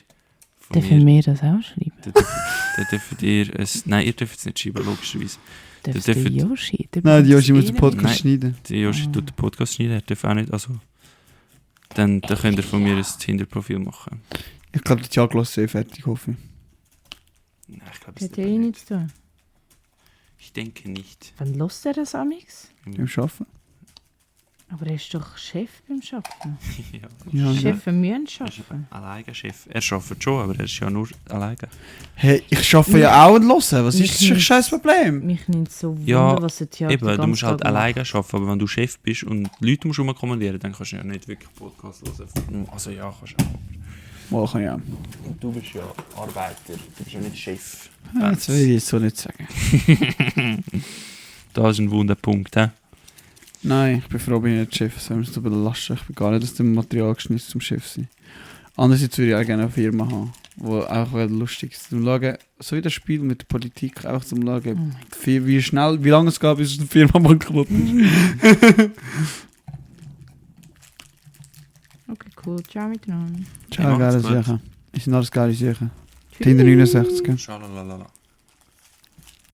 von Dürfen mir... wir das auch schreiben? Dann dürft ihr es... Nein, ihr dürft es nicht schreiben, logischerweise. Dürfen dürfen- die Yoshi? Nein, die Yoshi muss den Nein. Podcast schneiden. Die Joshi tut den Podcast schneiden, er darf auch nicht, also... Dann könnt ihr von mir ein Tinder-Profil machen. Ich glaube, der Tiago ist sehr fertig, hoffe ich. Nein, ich glaube, Hat eh nichts zu tun. Ich denke nicht. Wann lässt er das amix? Beim Arbeiten. Aber er ist doch Chef beim Arbeiten. Ja. Ja, Chef müssen Er ist arbeiten. alleine Chef. Er arbeitet schon, aber er ist ja nur alleine. Hey, ich arbeite ja auch und hören. Was ist das für ein scheiß Problem? Mich nimmt so Wunder, Ja, was er Theater Eben, du musst halt alleine arbeiten, aber wenn du Chef bist und Leute musst kommandieren, dann kannst du ja nicht wirklich Podcast hören. Also ja, kannst du auch. Mal kann ich auch. Du bist ja Arbeiter, du bist ja nicht Chef. Ja, das will ich jetzt so nicht sagen. Das ist ein Wunderpunkt, hä? Nein, ich bin froh, bin ich nicht Chef. Das wäre mir so belasten. Ich bin gar nicht aus dem Material geschnitzt zum Chef sein. Andererseits würde ich auch gerne eine Firma haben, wo auch lustig ist. Zum Schauen, so wie das Spiel mit der Politik, auch zum Schauen, wie schnell, wie lange es geht, bis die Firma bankrott ist. Okay, cool. Ciao miteinander. Ciao, macht's geile gut. Sachen. Es sind alles geile Sachen. Tinder 69, gell? Schalalala.